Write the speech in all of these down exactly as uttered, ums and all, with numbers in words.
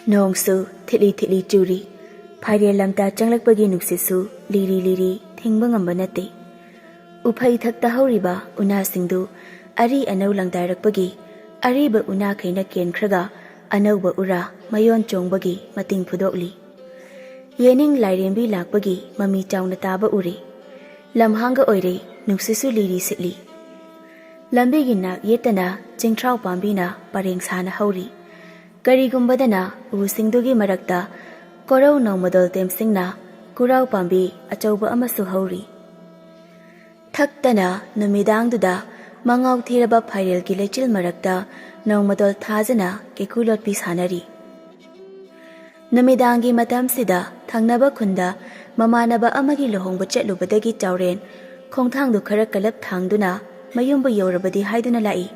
ꯅꯣꯡꯁꯨ ꯊꯤꯠꯂꯤ ꯊꯤꯠꯂꯤ ꯆꯨꯔꯤ꯫ ꯐꯥꯏꯔꯦꯜ ꯂꯝꯇꯥ ꯆꯪꯂꯛꯄꯒꯤ ꯅꯨꯡꯁꯤꯠꯁꯨ ꯂꯤꯔꯤ ꯂꯤꯔꯤ ꯊꯤꯡꯕ ꯉꯝꯕ ꯅꯠꯇꯦ꯫ ꯎꯐꯩ ꯊꯛꯇ ꯍꯧꯔꯤꯕ ꯎꯅꯥꯁꯤꯡꯗꯨ ꯑꯔꯤ ꯑꯅꯧ ꯂꯪꯗꯥꯏꯔꯛꯄꯒꯤ, ꯑꯔꯤꯕ ꯎꯅꯥꯈꯩꯅ ꯀꯦꯟꯈ꯭ꯔꯒ ꯑꯅꯧꯕ ꯎꯔꯥ ꯃꯌꯣꯟ ꯆꯣꯡꯕꯒꯤ ꯃꯇꯤꯡ ꯐꯨꯗꯣꯛꯂꯤ꯫ ꯌꯦꯅꯤꯡ ꯂꯥꯏꯔꯦꯝꯕꯤ ꯂꯥꯛꯄꯒꯤ ꯃꯃꯤ ꯆꯥꯎꯅ ꯇꯥꯕ ꯎꯔꯦ꯫ ꯂꯝꯍꯥꯡꯒ ꯑꯣꯏꯔꯦ, ꯅꯨꯡꯁꯤꯠꯁꯨ ꯂꯤꯔꯤ ꯁꯤꯠꯂꯤ꯫ ꯂꯝꯕꯤꯒꯤ ꯅꯥꯛ ꯌꯦꯠꯇꯅ ꯆꯤꯡꯊ꯭ꯔꯥꯎ ꯄꯥꯝꯕꯤꯅ ꯄꯔꯦꯡ ꯁꯥꯅ ꯍꯧꯔꯤ꯫ ꯀꯔꯤꯒꯨꯝꯕꯗꯅ ꯎꯁꯤꯡꯗꯨꯒꯤ ꯃꯔꯛꯇ ꯀꯣꯔꯧ ꯅꯧꯃꯗꯣꯜ ꯇꯦꯝꯁꯤꯡꯅ ꯀꯨꯔꯥꯎ ꯄꯥꯝꯕꯤ ꯑꯆꯧꯕ ꯑꯃꯁꯨ ꯍꯧꯔꯤ꯫ ꯊꯛꯇꯅ ꯅꯨꯃꯤꯗꯥꯡꯗꯨꯗ ꯃꯉꯥꯎ ꯊꯤꯔꯕ ꯐꯥꯏꯔꯦꯜꯒꯤ ꯂꯩꯆꯤꯜ ꯃꯔꯛꯇ ꯅꯧꯃꯗꯣꯜ ꯊꯥꯖꯅ ꯀꯦꯀꯨ ꯂꯣꯠꯄꯤ ꯁꯥꯟꯅꯔꯤ꯫ ꯅꯨꯃꯤꯗꯥꯡꯒꯤ ꯃꯇꯝꯁꯤꯗ ꯊꯪꯅꯕ ꯈꯨꯟꯗ ꯃꯃꯥꯟꯅꯕ ꯑꯃꯒꯤ ꯂꯨꯍꯣꯡꯕ ꯆꯠꯂꯨꯕꯗꯒꯤ ꯆꯥꯎꯔꯦꯟ ꯈꯣꯡꯊꯥꯡꯗꯨ ꯈꯔ ꯀꯂꯞ ꯊꯥꯡꯗꯨꯅ ꯃꯌꯨꯝꯕꯨ ꯌꯧꯔꯕꯗꯤ ꯍꯥꯏꯗꯨꯅ ꯂꯥꯛꯏ꯫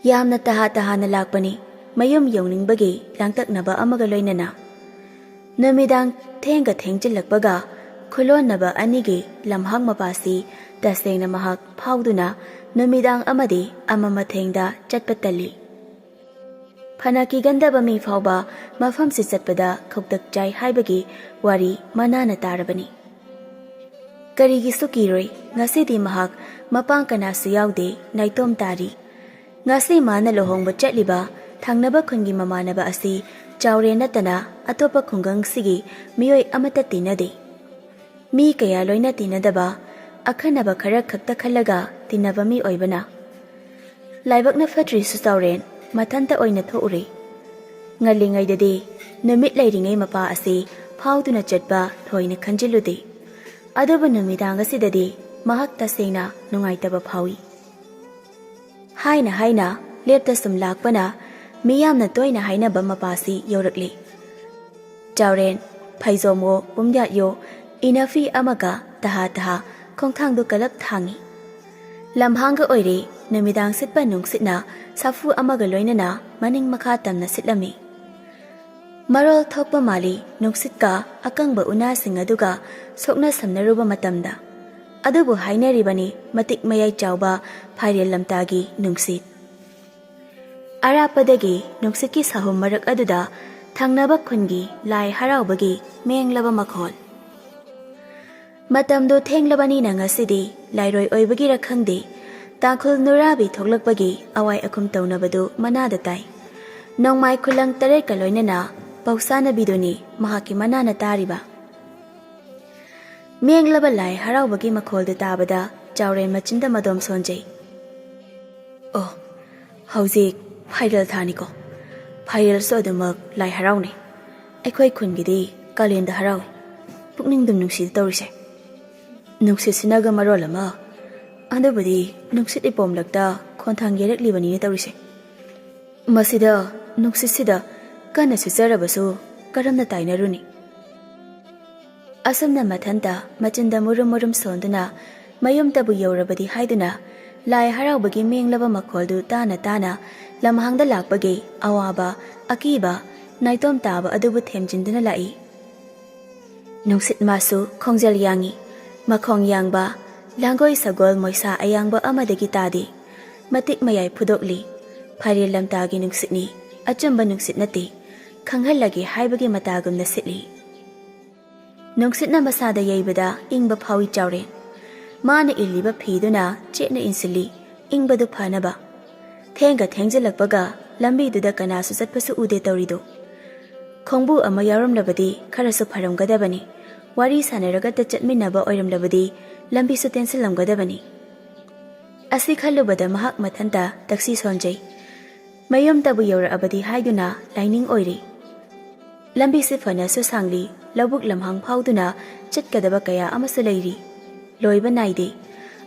ꯌꯥꯝꯅ ꯇꯍꯥ ꯇꯍꯥꯅ ꯂꯥꯛꯄꯅꯤ, ꯃꯌꯨꯝ ꯌꯧꯅꯤꯡꯕꯒꯤ ꯂꯥꯡꯇꯛꯅꯕ ꯑꯃꯒ ꯂꯣꯏꯅꯅ꯫ ꯅꯨꯃꯤꯗꯥꯡ ꯊꯦꯡꯒ ꯊꯦꯡꯖꯤꯜꯂꯛꯄꯒ ꯈꯨꯂꯣꯟꯅꯕ ꯑꯅꯤꯒꯤ ꯂꯝꯍꯥꯡ ꯃꯄꯥꯁꯤ ꯇꯁꯦꯡꯅ ꯃꯍꯥꯛ ꯐꯥꯎꯗꯨꯅ ꯅꯨꯃꯤꯗꯥꯡ ꯑꯃꯗꯤ ꯑꯃ ꯃꯊꯦꯡꯗ ꯆꯠꯄ ꯇꯜꯂꯤ꯫ ꯐꯅ ꯀꯤꯒꯟꯗꯕ ꯃꯤ ꯐꯥꯎꯕ ꯃꯐꯝꯁꯤ ꯆꯠꯄꯗ ꯈꯧꯇꯛ ꯆꯥꯏ ꯍꯥꯏꯕꯒꯤ ꯋꯥꯔꯤ ꯃꯅꯥꯅ ꯇꯥꯔꯕꯅꯤ꯫ ꯀꯔꯤꯒꯤꯁꯨ ꯀꯤꯔꯣꯏ, ꯉꯁꯤꯗꯤ ꯃꯍꯥꯛ ꯃꯄꯥꯡ ꯀꯅꯥꯁꯨ ꯌꯥꯎꯗꯦ, ꯅꯥꯏꯇꯣꯝ ꯇꯥꯔꯤ꯫ ꯉꯁꯤ ꯃꯥꯅ ꯂꯨꯍꯣꯡꯕ ꯆꯠꯂꯤꯕ ꯊꯪꯅꯕ ꯈꯨꯟꯒꯤ ꯃꯃꯥꯟꯅꯕ ꯑꯁꯤ ꯆꯥꯎꯔꯦꯟ ꯅꯠꯇꯅ ꯑꯇꯣꯞꯄ ꯈꯨꯡꯒꯪꯁꯤꯒꯤ ꯃꯤꯑꯣꯏ ꯑꯃꯠꯇ ꯇꯤꯟꯅꯗꯦ꯫ ꯃꯤ ꯀꯌꯥ ꯂꯣꯏꯅ ꯇꯤꯟꯅꯗꯕ, ꯑꯈꯟꯅꯕ ꯈꯔ ꯈꯛꯇ ꯈꯜꯂꯒ ꯇꯤꯟꯅꯕ ꯃꯤ ꯑꯣꯏꯕꯅ꯫ ꯂꯥꯏꯕꯛꯅ ꯐꯠꯇ꯭ꯔꯤꯁꯨ ꯆꯥꯎꯔꯦꯟ ꯃꯊꯟꯇ ꯑꯣꯏꯅ ꯊꯣꯛꯎꯔꯦ꯫ ꯉꯜꯂꯤꯉꯩꯗꯗꯤ ꯅꯨꯃꯤꯠ ꯂꯩꯔꯤꯉꯩ ꯃꯄꯥ ꯑꯁꯤ ꯐꯥꯎꯗꯨꯅ ꯆꯠꯄ ꯊꯣꯏꯅ ꯈꯟꯖꯤꯜꯂꯨꯗꯦ꯫ ꯑꯗꯨꯕꯨ ꯅꯨꯃꯤꯗꯥꯡ ꯑꯁꯤꯗꯗꯤ ꯃꯍꯥꯛ ꯇꯁꯦꯡꯅ ꯅꯨꯡꯉꯥꯏꯇꯕ ꯐꯥꯎꯏ꯫ ꯍꯥꯏꯅ ꯍꯥꯏꯅ ꯂꯦꯞꯇ ꯁꯨꯝ ꯂꯥꯛꯄꯅ ꯃꯤꯌꯥꯝꯅ ꯇꯣꯏꯅ ꯍꯥꯏꯅꯕ ꯃꯄꯥꯁꯤ ꯌꯧꯔꯛꯂꯤ꯫ ꯆꯥꯎꯔꯦꯟ, ꯐꯩꯖꯣꯝꯋꯣ ꯄꯨꯝꯌꯥꯠꯌꯣ ꯏꯅꯐꯤ ꯑꯃꯒ ꯇꯍꯥ ꯇꯍꯥ ꯈꯣꯡꯊꯥꯡꯗꯨ ꯀꯂꯞ ꯊꯥꯡꯏ꯫ ꯂꯝꯍꯥꯡꯒ ꯑꯣꯏꯔꯦ, ꯅꯨꯃꯤꯗꯥꯡ ꯁꯤꯠꯄ ꯅꯨꯡꯁꯤꯠꯅ ꯁꯥꯐꯨ ꯑꯃꯒ ꯂꯣꯏꯅꯅ ꯃꯅꯤꯡ ꯃꯈꯥ ꯇꯝꯅ ꯁꯤꯠꯂꯝꯃꯤ꯫ ꯃꯔꯣꯜ ꯊꯣꯛꯄ ꯃꯥꯜꯂꯤ, ꯅꯨꯡꯁꯤꯠꯀ ꯑꯀꯪꯕ ꯎꯅꯥꯁꯤꯡ ꯑꯗꯨꯒ ꯁꯣꯛꯅ ꯁꯝꯅꯔꯨꯕ ꯃꯇꯝꯗ꯫ ꯑꯗꯨꯕꯨ ꯍꯥꯏꯅꯔꯤꯕꯅꯤ ꯃꯇꯤꯛ ꯃꯌꯥꯏ ꯆꯥꯎꯕ ꯐꯥꯏꯔꯦꯜ ꯂꯝꯇꯥꯒꯤ ꯅꯨꯡꯁꯤꯠ꯫ ꯑꯔꯥꯞꯄꯗꯒꯤ ꯅꯨꯡꯁꯤꯠꯀꯤ ꯁꯥꯍꯨꯝ ꯃꯔꯛ ꯑꯗꯨꯗ ꯊꯪꯅꯕ ꯈꯨꯟꯒꯤ ꯂꯥꯏ ꯍꯔꯥꯎꯕꯒꯤ ꯃꯦꯡꯂꯕ ꯃꯈꯣꯜ꯫ ꯃꯇꯝꯗꯨ ꯊꯦꯡꯂꯕꯅꯤꯅ ꯉꯁꯤꯗꯤ ꯂꯥꯏꯔꯣꯏ ꯑꯣꯏꯕꯒꯤꯔ ꯈꯪꯗꯦ, ꯇꯥꯡꯈꯨꯜ ꯅꯨꯔꯥꯕꯤ ꯊꯣꯛꯂꯛꯄꯒꯤ ꯑꯋꯥꯏ ꯑꯈꯨꯝ ꯇꯧꯅꯕꯗꯨ ꯃꯅꯥꯗ ꯇꯥꯏ꯫ ꯅꯣꯡꯃꯥꯏ ꯈꯨꯂꯪ ꯇꯔꯦꯠꯀ ꯂꯣꯏꯅꯅ ꯄꯧꯁꯥꯅꯕꯤꯗꯨꯅꯤ ꯃꯍꯥꯛꯀꯤ ꯃꯅꯥꯅ ꯇꯥꯔꯤꯕ꯫ ꯃꯦꯡꯂꯕ ꯂꯥꯏ ꯍꯔꯥꯎꯕꯒꯤ ꯃꯈꯣꯜꯗꯨ ꯇꯥꯕꯗ ꯆꯥꯎꯔꯦꯟ ꯃꯆꯤꯟꯗ ꯃꯗꯣꯝ ꯁꯣꯟꯖꯩ꯫ ꯑꯣ, ꯍꯧꯖꯤꯛ ꯐꯥꯏꯔꯦꯜ ꯊꯥꯅꯤꯀꯣ꯫ ꯐꯥꯏꯔꯦꯜꯁꯨ ꯑꯗꯨꯃꯛ ꯂꯥꯏ ꯍꯔꯥꯎꯅꯤ꯫ ꯑꯩꯈꯣꯏ ꯈꯨꯟꯒꯤꯗꯤ ꯀꯥꯂꯦꯟꯗ ꯍꯔꯥꯎꯏ꯫ ꯄꯨꯛꯅꯤꯡꯗꯨꯝ ꯅꯨꯡꯁꯤꯗ ꯇꯧꯔꯤꯁꯦ꯫ ꯅꯨꯡꯁꯤꯠꯁꯤꯅꯒ ꯃꯔꯣꯜ ꯑꯃ, ꯑꯗꯨꯕꯨꯗꯤ ꯅꯨꯡꯁꯤꯠ ꯏꯄꯣꯝꯂꯛꯇ ꯈꯣꯟꯊꯥꯡ ꯌꯩꯔꯛꯂꯤꯕꯅꯤꯅꯦ ꯇꯧꯔꯤꯁꯦ꯫ ꯃꯁꯤꯗ, ꯅꯨꯡꯁꯤꯠꯁꯤꯗ ꯀꯟꯅ ꯁꯤꯠꯆꯔꯕꯁꯨ ꯀꯔꯝꯅ ꯇꯥꯏꯅꯔꯨꯅꯤ? ꯑꯁꯨꯝꯅ ꯃꯊꯟꯇ ꯃꯆꯤꯟꯗ ꯃꯨꯔꯨꯝ ꯃꯨꯔꯨꯝ ꯁꯣꯟꯗꯨꯅ ꯃꯌꯨꯝꯇꯕꯨ ꯌꯧꯔꯕꯗꯤ ꯍꯥꯏꯗꯨꯅ ꯂꯥꯏ ꯍꯔꯥꯎꯕꯒꯤ ꯃꯦꯡꯂꯕ ꯃꯈꯣꯜꯗꯨ ꯇꯥꯅ ꯇꯥꯅ ꯂꯝꯍꯥꯡꯗ ꯂꯥꯛꯄꯒꯤ ꯑꯋꯥꯕ, ꯑꯀꯤꯕ, ꯅꯥꯏꯇꯣꯝ ꯇꯥꯕ ꯑꯗꯨꯕꯨ ꯊꯦꯝꯖꯤꯟꯗꯨꯅ ꯂꯥꯛꯏ꯫ ꯅꯨꯡꯁꯤꯠ ꯃꯥꯁꯨ ꯈꯣꯡꯖꯦꯜ ꯌꯥꯡꯏ, ꯃꯈꯣꯡ ꯌꯥꯡꯕ, ꯂꯥꯡꯒꯣꯏ ꯁꯒꯣꯜ ꯃꯣꯏꯁꯥ ꯑꯌꯥꯡꯕ ꯑꯃꯗꯒꯤ ꯇꯥꯗꯦ꯫ ꯃꯇꯤꯛ ꯃꯌꯥꯏ ꯐꯨꯗꯣꯛꯂꯤ꯫ ꯐꯥꯏꯔꯦꯜ ꯂꯝꯇꯥꯒꯤ ꯅꯨꯡꯁꯤꯠꯅꯤ, ꯑꯆꯨꯝꯕ ꯅꯨꯡꯁꯤꯠ ꯅꯠꯇꯦ, ꯈꯪꯍꯜꯂꯒꯦ ꯍꯥꯏꯕꯒꯤ ꯃꯇꯥꯒꯨꯝꯅ ꯁꯤꯠꯂꯤ꯫ ꯅꯨꯡꯁꯤꯠꯅ ꯃꯁꯥꯗ ꯌꯩꯕꯗ ꯏꯪꯕ ꯐꯥꯎꯏ ꯆꯥꯎꯔꯦꯟ꯫ ꯃꯥꯅ ꯏꯜꯂꯤꯕ ꯐꯤꯗꯨꯅ ꯆꯦꯠꯅ ꯏꯟꯁꯤꯜꯂꯤ, ꯏꯪꯕꯗꯨ ꯐꯅꯕ꯫ ꯊꯦꯡꯒ ꯊꯦꯡꯖꯤꯜꯂꯛꯄꯒ ꯂꯝꯕꯤꯗꯨꯗ ꯀꯅꯥꯁꯨ ꯆꯠꯄꯁꯨ ꯎꯗꯦ ꯇꯧꯔꯤꯗꯨ꯫ ꯈꯣꯡꯕꯨ ꯑꯃ ꯌꯥꯎꯔꯝꯂꯕꯗꯤ ꯈꯔꯁꯨ ꯐꯔꯝꯒꯗꯕꯅꯤ꯫ ꯋꯥꯔꯤ ꯁꯥꯟꯅꯔꯒꯇ ꯆꯠꯃꯤꯟꯅꯕ ꯑꯣꯏꯔꯝꯂꯕꯗꯤ ꯂꯝꯕꯤꯁꯨ ꯇꯦꯟꯁꯤꯜꯂꯝꯒꯗꯕꯅꯤ꯫ ꯑꯁꯤ ꯈꯜꯂꯨꯕꯗ ꯃꯍꯥꯛ ꯃꯊꯟꯇ ꯇꯛꯁꯤ ꯁꯣꯟꯖꯩ꯫ ꯃꯌꯨꯝꯇꯕꯨ ꯌꯧꯔꯛꯑꯕꯗꯤ ꯍꯥꯏꯗꯨꯅ ꯂꯥꯏꯅꯤꯡ ꯑꯣꯏꯔꯤ꯫ ꯂꯝꯕꯤꯁꯤ ꯐꯅꯁꯨ ꯁꯥꯡꯂꯤ, ꯂꯧꯕꯨꯛ ꯂꯝꯍꯥꯡ ꯐꯥꯎꯗꯨꯅ ꯆꯠꯀꯗꯕ ꯀꯌꯥ ꯑꯃꯁꯨ ꯂꯩꯔꯤ꯫ ꯂꯣꯏꯕ ꯅꯥꯏꯗꯦ꯫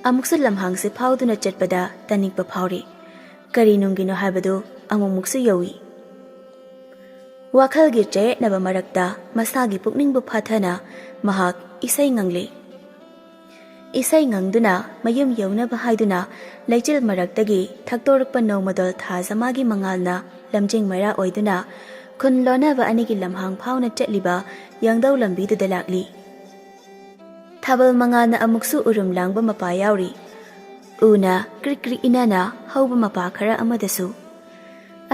ꯑꯃꯨꯛꯁꯨ ꯂꯝꯍꯥꯡꯁꯤ ꯐꯥꯎꯗꯨꯅ ꯆꯠꯄꯗ ꯇꯅꯤꯛꯄ ꯐꯥꯎꯔꯤ꯫ ꯀꯔꯤ ꯅꯨꯡꯒꯤꯅꯣ ꯍꯥꯏꯕꯗꯨ ꯑꯃꯨꯛꯃꯨꯛꯁꯨ ꯌꯧꯏ꯫ ꯋꯥꯈꯜꯒꯤ ꯆꯌꯦꯠꯅꯕ ꯃꯔꯛꯇ ꯃꯁꯥꯒꯤ ꯄꯨꯛꯅꯤꯡꯕꯨ ꯐꯥꯊꯅ ꯃꯍꯥꯛ ꯏꯁꯩ ꯉꯪꯂꯤ꯫ ꯏꯁꯩ ꯉꯪꯗꯨꯅ ꯃꯌꯨꯝ ꯌꯧꯅꯕ ꯍꯥꯏꯗꯨꯅ ꯂꯩꯆꯤꯜ ꯃꯔꯛꯇꯒꯤ ꯊꯛꯇꯣꯔꯛꯄ ꯅꯣꯡꯃꯗꯣꯜ ꯊꯥꯖ ꯃꯥꯒꯤ ꯃꯉꯥꯜꯅ ꯂꯝꯖꯤꯡ ꯃꯩꯔꯥ ꯑꯣꯏꯗꯨꯅ ꯈꯨꯟ ꯂꯣꯟꯅꯕ ꯑꯅꯤꯒꯤ ꯂꯝꯍꯥꯡ ꯐꯥꯎꯅ ꯆꯠꯂꯤꯕ ꯌꯥꯡꯗꯧ ꯂꯝꯕꯤꯗꯨꯗ ꯂꯥꯛꯂꯤ꯫ ꯊꯥꯕꯜ ꯃꯉꯥꯜꯅ ꯑꯃꯨꯛꯁꯨ ꯎꯔꯨꯝ ꯂꯥꯡꯕ ꯃꯄꯥ ꯌꯥꯎꯔꯤ꯫ ꯎꯅ ꯀ꯭ꯔꯤꯛ ꯀ꯭ꯔꯤꯛ ꯏꯅꯅ ꯍꯧꯕ ꯃꯄꯥ ꯈꯔ ꯑꯃꯗꯁꯨ꯫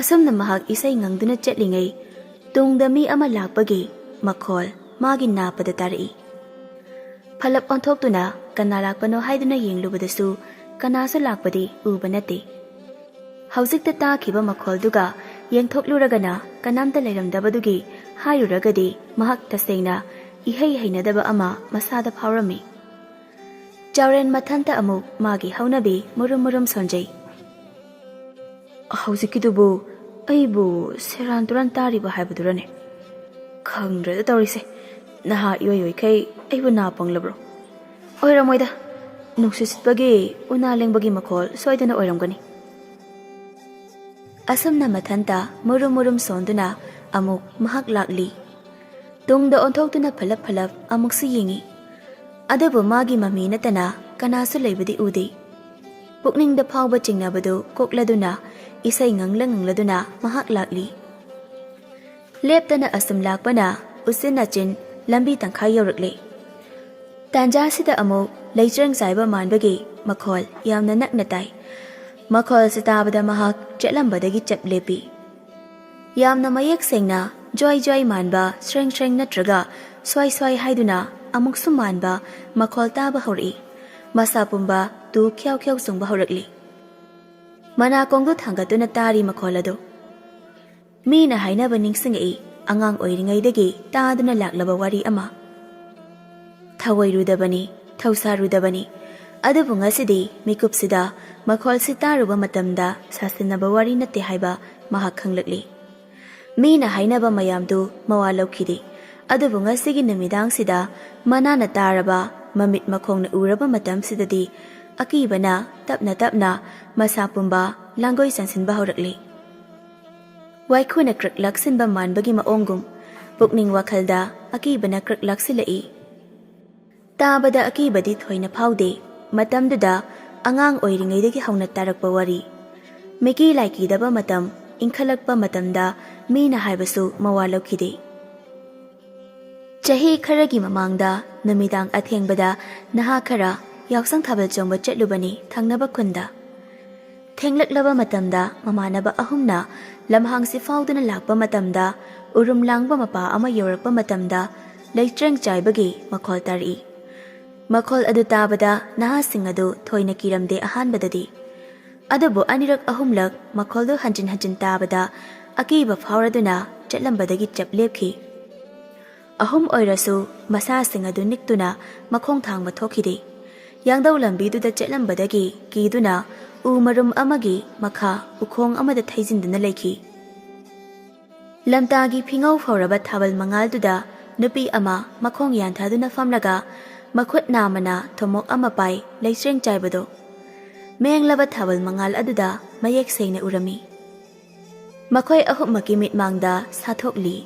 ꯑꯁꯨꯝꯅ ꯃꯍꯥꯛ ꯏꯁꯩ ꯉꯪꯗꯨꯅ ꯆꯠꯂꯤꯉꯩ, ꯇꯨꯡꯗ ꯃꯤ ꯑꯃ ꯂꯥꯛꯄꯒꯤ ꯃꯈꯣꯜ ꯃꯥꯒꯤ ꯅꯥꯄꯗ ꯇꯥꯔꯛꯏ꯫ ꯐꯂꯞ ꯑꯣꯟꯊꯣꯛꯇꯨꯅ ꯀꯅꯥ ꯂꯥꯛꯄꯅꯣ ꯍꯥꯏꯗꯨꯅ ꯌꯦꯡꯂꯨꯕꯗꯁꯨ ꯀꯅꯥꯁꯨ ꯂꯥꯛꯄꯗꯤ ꯎꯕ ꯅꯠꯇꯦ꯫ ꯍꯧꯖꯤꯛꯇ ꯇꯥꯈꯤꯕ ꯃꯈꯣꯜꯗꯨꯒ ꯌꯦꯡꯊꯣꯛꯂꯨꯔꯒꯅ ꯀꯅꯥꯝꯇ ꯂꯩꯔꯝꯗꯕꯗꯨꯒꯤ ꯍꯥꯏꯔꯨꯔꯒꯗꯤ ꯃꯍꯥꯛ ꯇꯁꯦꯡꯅ ꯏꯍꯩ ꯍꯩꯅꯗꯕ ꯑꯃ ꯃꯁꯥꯗ ꯐꯥꯎꯔꯝꯃꯤ꯫ ꯆꯥꯎꯔꯦꯟ ꯃꯊꯟꯇ ꯑꯃꯨꯛ ꯃꯥꯒꯤ ꯍꯧꯅꯕꯤ ꯃꯨꯔꯨꯝ ꯃꯨꯔꯨꯝ ꯁꯣꯟꯖꯩ꯫ "ꯍꯧꯖꯤꯛꯀꯤꯗꯨꯕꯨ ꯑꯩꯕꯨ ꯁꯦꯔꯥꯟ ꯇꯨꯔꯥꯟ ꯇꯥꯔꯤꯕ ꯍꯥꯏꯕꯗꯨꯔꯅꯦ? ꯈꯪꯗ꯭ꯔꯦꯗ ꯇꯧꯔꯤꯁꯦ, ꯅꯍꯥ ꯏꯑꯣꯏ ꯑꯣꯏꯈꯩ ꯑꯩꯕꯨ ꯅꯥ ꯄꯪꯂꯕ꯭ꯔꯣ? ꯑꯣꯏꯔꯝꯃꯣꯏꯗ, ꯅꯨꯡꯁꯤꯠ ꯁꯤꯠꯄꯒꯤ ꯎꯅꯥ ꯂꯦꯡꯕꯒꯤ ꯃꯈꯣꯜ ꯁꯣꯏꯗꯅ ꯑꯣꯏꯔꯝꯒꯅꯤ꯫" ꯑꯁꯨꯝꯅ ꯃꯊꯟꯇ ꯃꯨꯔꯨꯝ ꯃꯨꯔꯨꯝ ꯁꯣꯟꯗꯨꯅ ꯑꯃꯨꯛ ꯃꯍꯥꯛ ꯂꯥꯛꯂꯤ꯫ ꯇꯨꯡꯗ ꯑꯣꯟꯊꯣꯛꯇꯨꯅ ꯐꯂꯞ ꯐꯂꯞ ꯑꯃꯨꯛꯁꯨ ꯌꯦꯡꯏ꯫ ꯑꯗꯨꯕꯨ ꯃꯥꯒꯤ ꯃꯃꯤ ꯅꯠꯇꯅ ꯀꯅꯥꯁꯨ ꯂꯩꯕꯗꯤ ꯎꯗꯦ꯫ ꯄꯨꯛꯅꯤꯡꯗ ꯐꯥꯎꯕ ꯆꯤꯡꯅꯕꯗꯨ ꯀꯣꯛꯂꯗꯨꯅ ꯏꯁꯩ ꯉꯪꯂ ꯉꯪꯂꯗꯨꯅ ꯃꯍꯥꯛ ꯂꯥꯛꯂꯤ꯫ ꯂꯦꯞꯇꯅ ꯑꯁꯨꯝ ꯂꯥꯛꯄꯅ ꯎꯆꯤꯟ ꯅꯥꯆꯤꯟ ꯂꯝꯕꯤ ꯇꯪꯈꯥꯏ ꯌꯧꯔꯛꯂꯦ꯫ ꯇꯥꯟꯖꯥꯁꯤꯗ ꯑꯃꯨꯛ ꯂꯩꯆ꯭ꯔꯦꯡ ꯆꯥꯏꯕ ꯃꯥꯟꯕꯒꯤ ꯃꯈꯣꯜ ꯌꯥꯝꯅ ꯅꯛꯅ ꯇꯥꯏ꯫ ꯃꯈꯣꯜꯁꯤ ꯇꯥꯕꯗ ꯃꯍꯥꯛ ꯆꯠꯂꯝꯕꯗꯒꯤ ꯆꯞ ꯂꯦꯞꯄꯤ꯫ ꯌꯥꯝꯅ ꯃꯌꯦꯛ ꯁꯦꯡꯅ ꯖ꯭ꯋꯥꯏ ꯖ꯭ꯋꯥꯏ ꯃꯥꯟꯕ ꯁ꯭ꯔꯦꯡ ꯁ꯭ꯔꯦꯡ ꯅꯠꯇ꯭ꯔꯒ ꯁ꯭ꯋꯥꯏ ꯁ꯭ꯋꯥꯏ ꯍꯥꯏꯗꯨꯅ ꯑꯃꯨꯛꯁꯨ ꯃꯥꯟꯕ ꯃꯈꯣꯜ ꯇꯥꯕ ꯍꯧꯔꯛꯏ꯫ ꯃꯁꯥ ꯄꯨꯝꯕ ꯇꯨ ꯈ꯭ꯌꯥꯎ ꯈ꯭ꯌꯥꯎ ꯆꯣꯡꯕ ꯍꯧꯔꯛꯂꯤ꯫ ꯃꯅꯥꯀꯣꯡꯗꯨ ꯊꯥꯡꯒꯠꯇꯨꯅ ꯇꯥꯔꯤ ꯃꯈꯣꯜ ꯑꯗꯨ꯫ ꯃꯤꯅ ꯍꯥꯏꯅꯕ ꯅꯤꯡꯁꯤꯡꯉꯛꯏ, ꯑꯉꯥꯡ ꯑꯣꯏꯔꯤꯉꯩꯗꯒꯤ ꯇꯥꯗꯨꯅ ꯂꯥꯛꯂꯕ ꯋꯥꯔꯤ ꯑꯃ꯫ ꯊꯧꯑꯣꯏꯔꯨꯗꯕꯅꯤ, ꯊꯧꯁꯥꯔꯨꯗꯕꯅꯤ꯫ ꯑꯗꯨꯕꯨ ꯉꯁꯤꯗꯤ ꯃꯤꯀꯨꯞꯁꯤꯗ ꯃꯈꯣꯜꯁꯤ ꯇꯥꯔꯨꯕ ꯃꯇꯝꯗ ꯁꯥꯁꯤꯟꯅꯕ ꯋꯥꯔꯤ ꯅꯠꯇꯦ ꯍꯥꯏꯕ ꯃꯍꯥꯛ ꯈꯪꯂꯛꯂꯤ꯫ ꯃꯤꯅ ꯍꯥꯏꯅꯕ ꯃꯌꯥꯝꯗꯨ ꯃꯋꯥ ꯂꯧꯈꯤꯗꯦ꯫ ꯑꯗꯨꯕꯨ ꯉꯁꯤꯒꯤ ꯅꯨꯃꯤꯗꯥꯡꯁꯤꯗ ꯃꯅꯥꯅ ꯇꯥꯔꯕ, ꯃꯃꯤꯠ ꯃꯈꯣꯡꯅ ꯎꯔꯕ ꯃꯇꯝꯁꯤꯗꯗꯤ ꯑꯀꯤꯕꯅ ꯇꯞꯅ ꯇꯞꯅ ꯃꯁꯥ ꯄꯨꯝꯕ ꯂꯥꯡꯒꯣꯏ ꯆꯟꯁꯤꯟꯕ ꯍꯧꯔꯛꯂꯤ꯫ ꯋꯥꯏꯈꯨꯅ ꯀ꯭ꯔꯛ ꯂꯥꯛꯁꯤꯟꯕ ꯃꯥꯟꯕꯒꯤ ꯃꯑꯣꯡꯒꯨꯝ ꯄꯨꯛꯅꯤꯡ ꯋꯥꯈꯜꯗ ꯑꯀꯤꯕꯅ ꯀ꯭ꯔꯛ ꯂꯥꯛꯁꯤꯜꯂꯛꯏ꯫ ꯇꯥꯕꯗ ꯑꯀꯤꯕꯗꯤ ꯊꯣꯏꯅ ꯐꯥꯎꯗꯦ꯫ ꯃꯇꯝꯗꯨꯗ ꯑꯉꯥꯡ ꯑꯣꯏꯔꯤꯉꯩꯗꯒꯤ ꯍꯧꯅ ꯇꯥꯔꯛꯄ ꯋꯥꯔꯤ꯫ ꯃꯤꯀꯤ ꯂꯥꯏꯀꯤꯗꯕ ꯃꯇꯝ, ꯏꯟꯈꯠꯂꯛꯄ ꯃꯇꯝꯗ ꯃꯤꯅ ꯍꯥꯏꯕꯁꯨ ꯃꯋꯥ ꯂꯧꯈꯤꯗꯦ꯫ ꯆꯍꯤ ꯈꯔꯒꯤ ꯃꯃꯥꯡꯗ ꯅꯨꯃꯤꯗꯥꯡ ꯑꯊꯦꯡꯕꯗ ꯅꯍꯥ ꯈꯔ ꯌꯥꯎꯁꯪ ꯊꯥꯕꯜ ꯆꯣꯡꯕ ꯆꯠꯂꯨꯕꯅꯤ ꯊꯪꯅꯕ ꯈꯨꯟꯗ꯫ ꯊꯦꯡꯂꯛꯂꯕ ꯃꯇꯝꯗ ꯃꯃꯥꯟꯅꯕ ꯑꯍꯨꯝꯅ ꯂꯝꯍꯥꯡꯁꯤ ꯐꯥꯎꯗꯨꯅ ꯂꯥꯛꯄ ꯃꯇꯝꯗ, ꯎꯔꯨꯝ ꯂꯥꯡꯕ ꯃꯄꯥ ꯑꯃ ꯌꯧꯔꯛꯄ ꯃꯇꯝꯗ, ꯂꯩꯆ꯭ꯔꯦꯡ ꯆꯥꯏꯕꯒꯤ ꯃꯈꯣꯜ ꯇꯥꯔꯛꯏ꯫ ꯃꯈꯣꯜ ꯑꯗꯨ ꯇꯥꯕꯗ ꯅꯍꯥꯁꯤꯡ ꯑꯗꯨ ꯊꯣꯏꯅ ꯀꯤꯔꯝꯗꯦ ꯑꯍꯥꯟꯕꯗꯗꯤ꯫ ꯑꯗꯨꯕꯨ ꯑꯅꯤꯔꯛ ꯑꯍꯨꯝꯂꯛ ꯃꯈꯣꯜꯗꯨ ꯍꯟꯖꯤꯟ ꯍꯟꯖꯤꯟ ꯇꯥꯕꯗ ꯑꯀꯤꯕ ꯐꯥꯎꯔꯗꯨꯅ ꯆꯠꯂꯝꯕꯗꯒꯤ ꯆꯞ ꯂꯦꯞꯈꯤ꯫ ꯑꯍꯨꯝ ꯑꯣꯏꯔꯁꯨ ꯃꯁꯥꯁꯤꯡ ꯑꯗꯨ ꯅꯤꯛꯇꯨꯅ ꯃꯈꯣꯡ ꯊꯥꯡꯕ ꯊꯣꯛꯈꯤꯗꯦ꯫ ꯌꯥꯡꯗꯧ ꯂꯝꯕꯤꯗꯨꯗ ꯆꯠꯂꯝꯕꯗꯒꯤ ꯀꯤꯗꯨꯅ ꯎ ꯃꯔꯨꯝ ꯑꯃꯒꯤ ꯃꯈꯥ ꯎꯈꯣꯡ ꯑꯃꯗ ꯊꯩꯖꯤꯟꯗꯨꯅ ꯂꯩꯈꯤ꯫ ꯂꯝꯇꯥꯒꯤ ꯐꯤꯉꯧ ꯐꯧꯔꯕ ꯊꯥꯕꯜ ꯃꯉꯥꯜꯗꯨꯗ ꯅꯨꯄꯤ ꯑꯃ ꯃꯈꯣꯡ ꯌꯥꯟꯊꯗꯨꯅ ꯐꯝꯂꯒ ꯃꯈꯨꯠ ꯅꯥꯝꯃꯅ ꯊꯨꯝꯃꯣꯛ ꯑꯃ ꯄꯥꯏ ꯂꯩꯆ꯭ꯔꯦꯡ ꯆꯥꯏꯕꯗꯣ ꯃꯦꯡꯂꯕ ꯊꯥꯕꯜ ꯃꯉꯥꯜ ꯑꯗꯨꯗ ꯃꯌꯦꯛ ꯁꯦꯡꯅ ꯎꯔꯝꯃꯤ꯫ ꯃꯈꯣꯏ ꯑꯍꯨꯝꯃꯛꯀꯤ ꯃꯤꯠꯃꯥꯡꯗ ꯁꯥꯊꯣꯛꯂꯤ꯫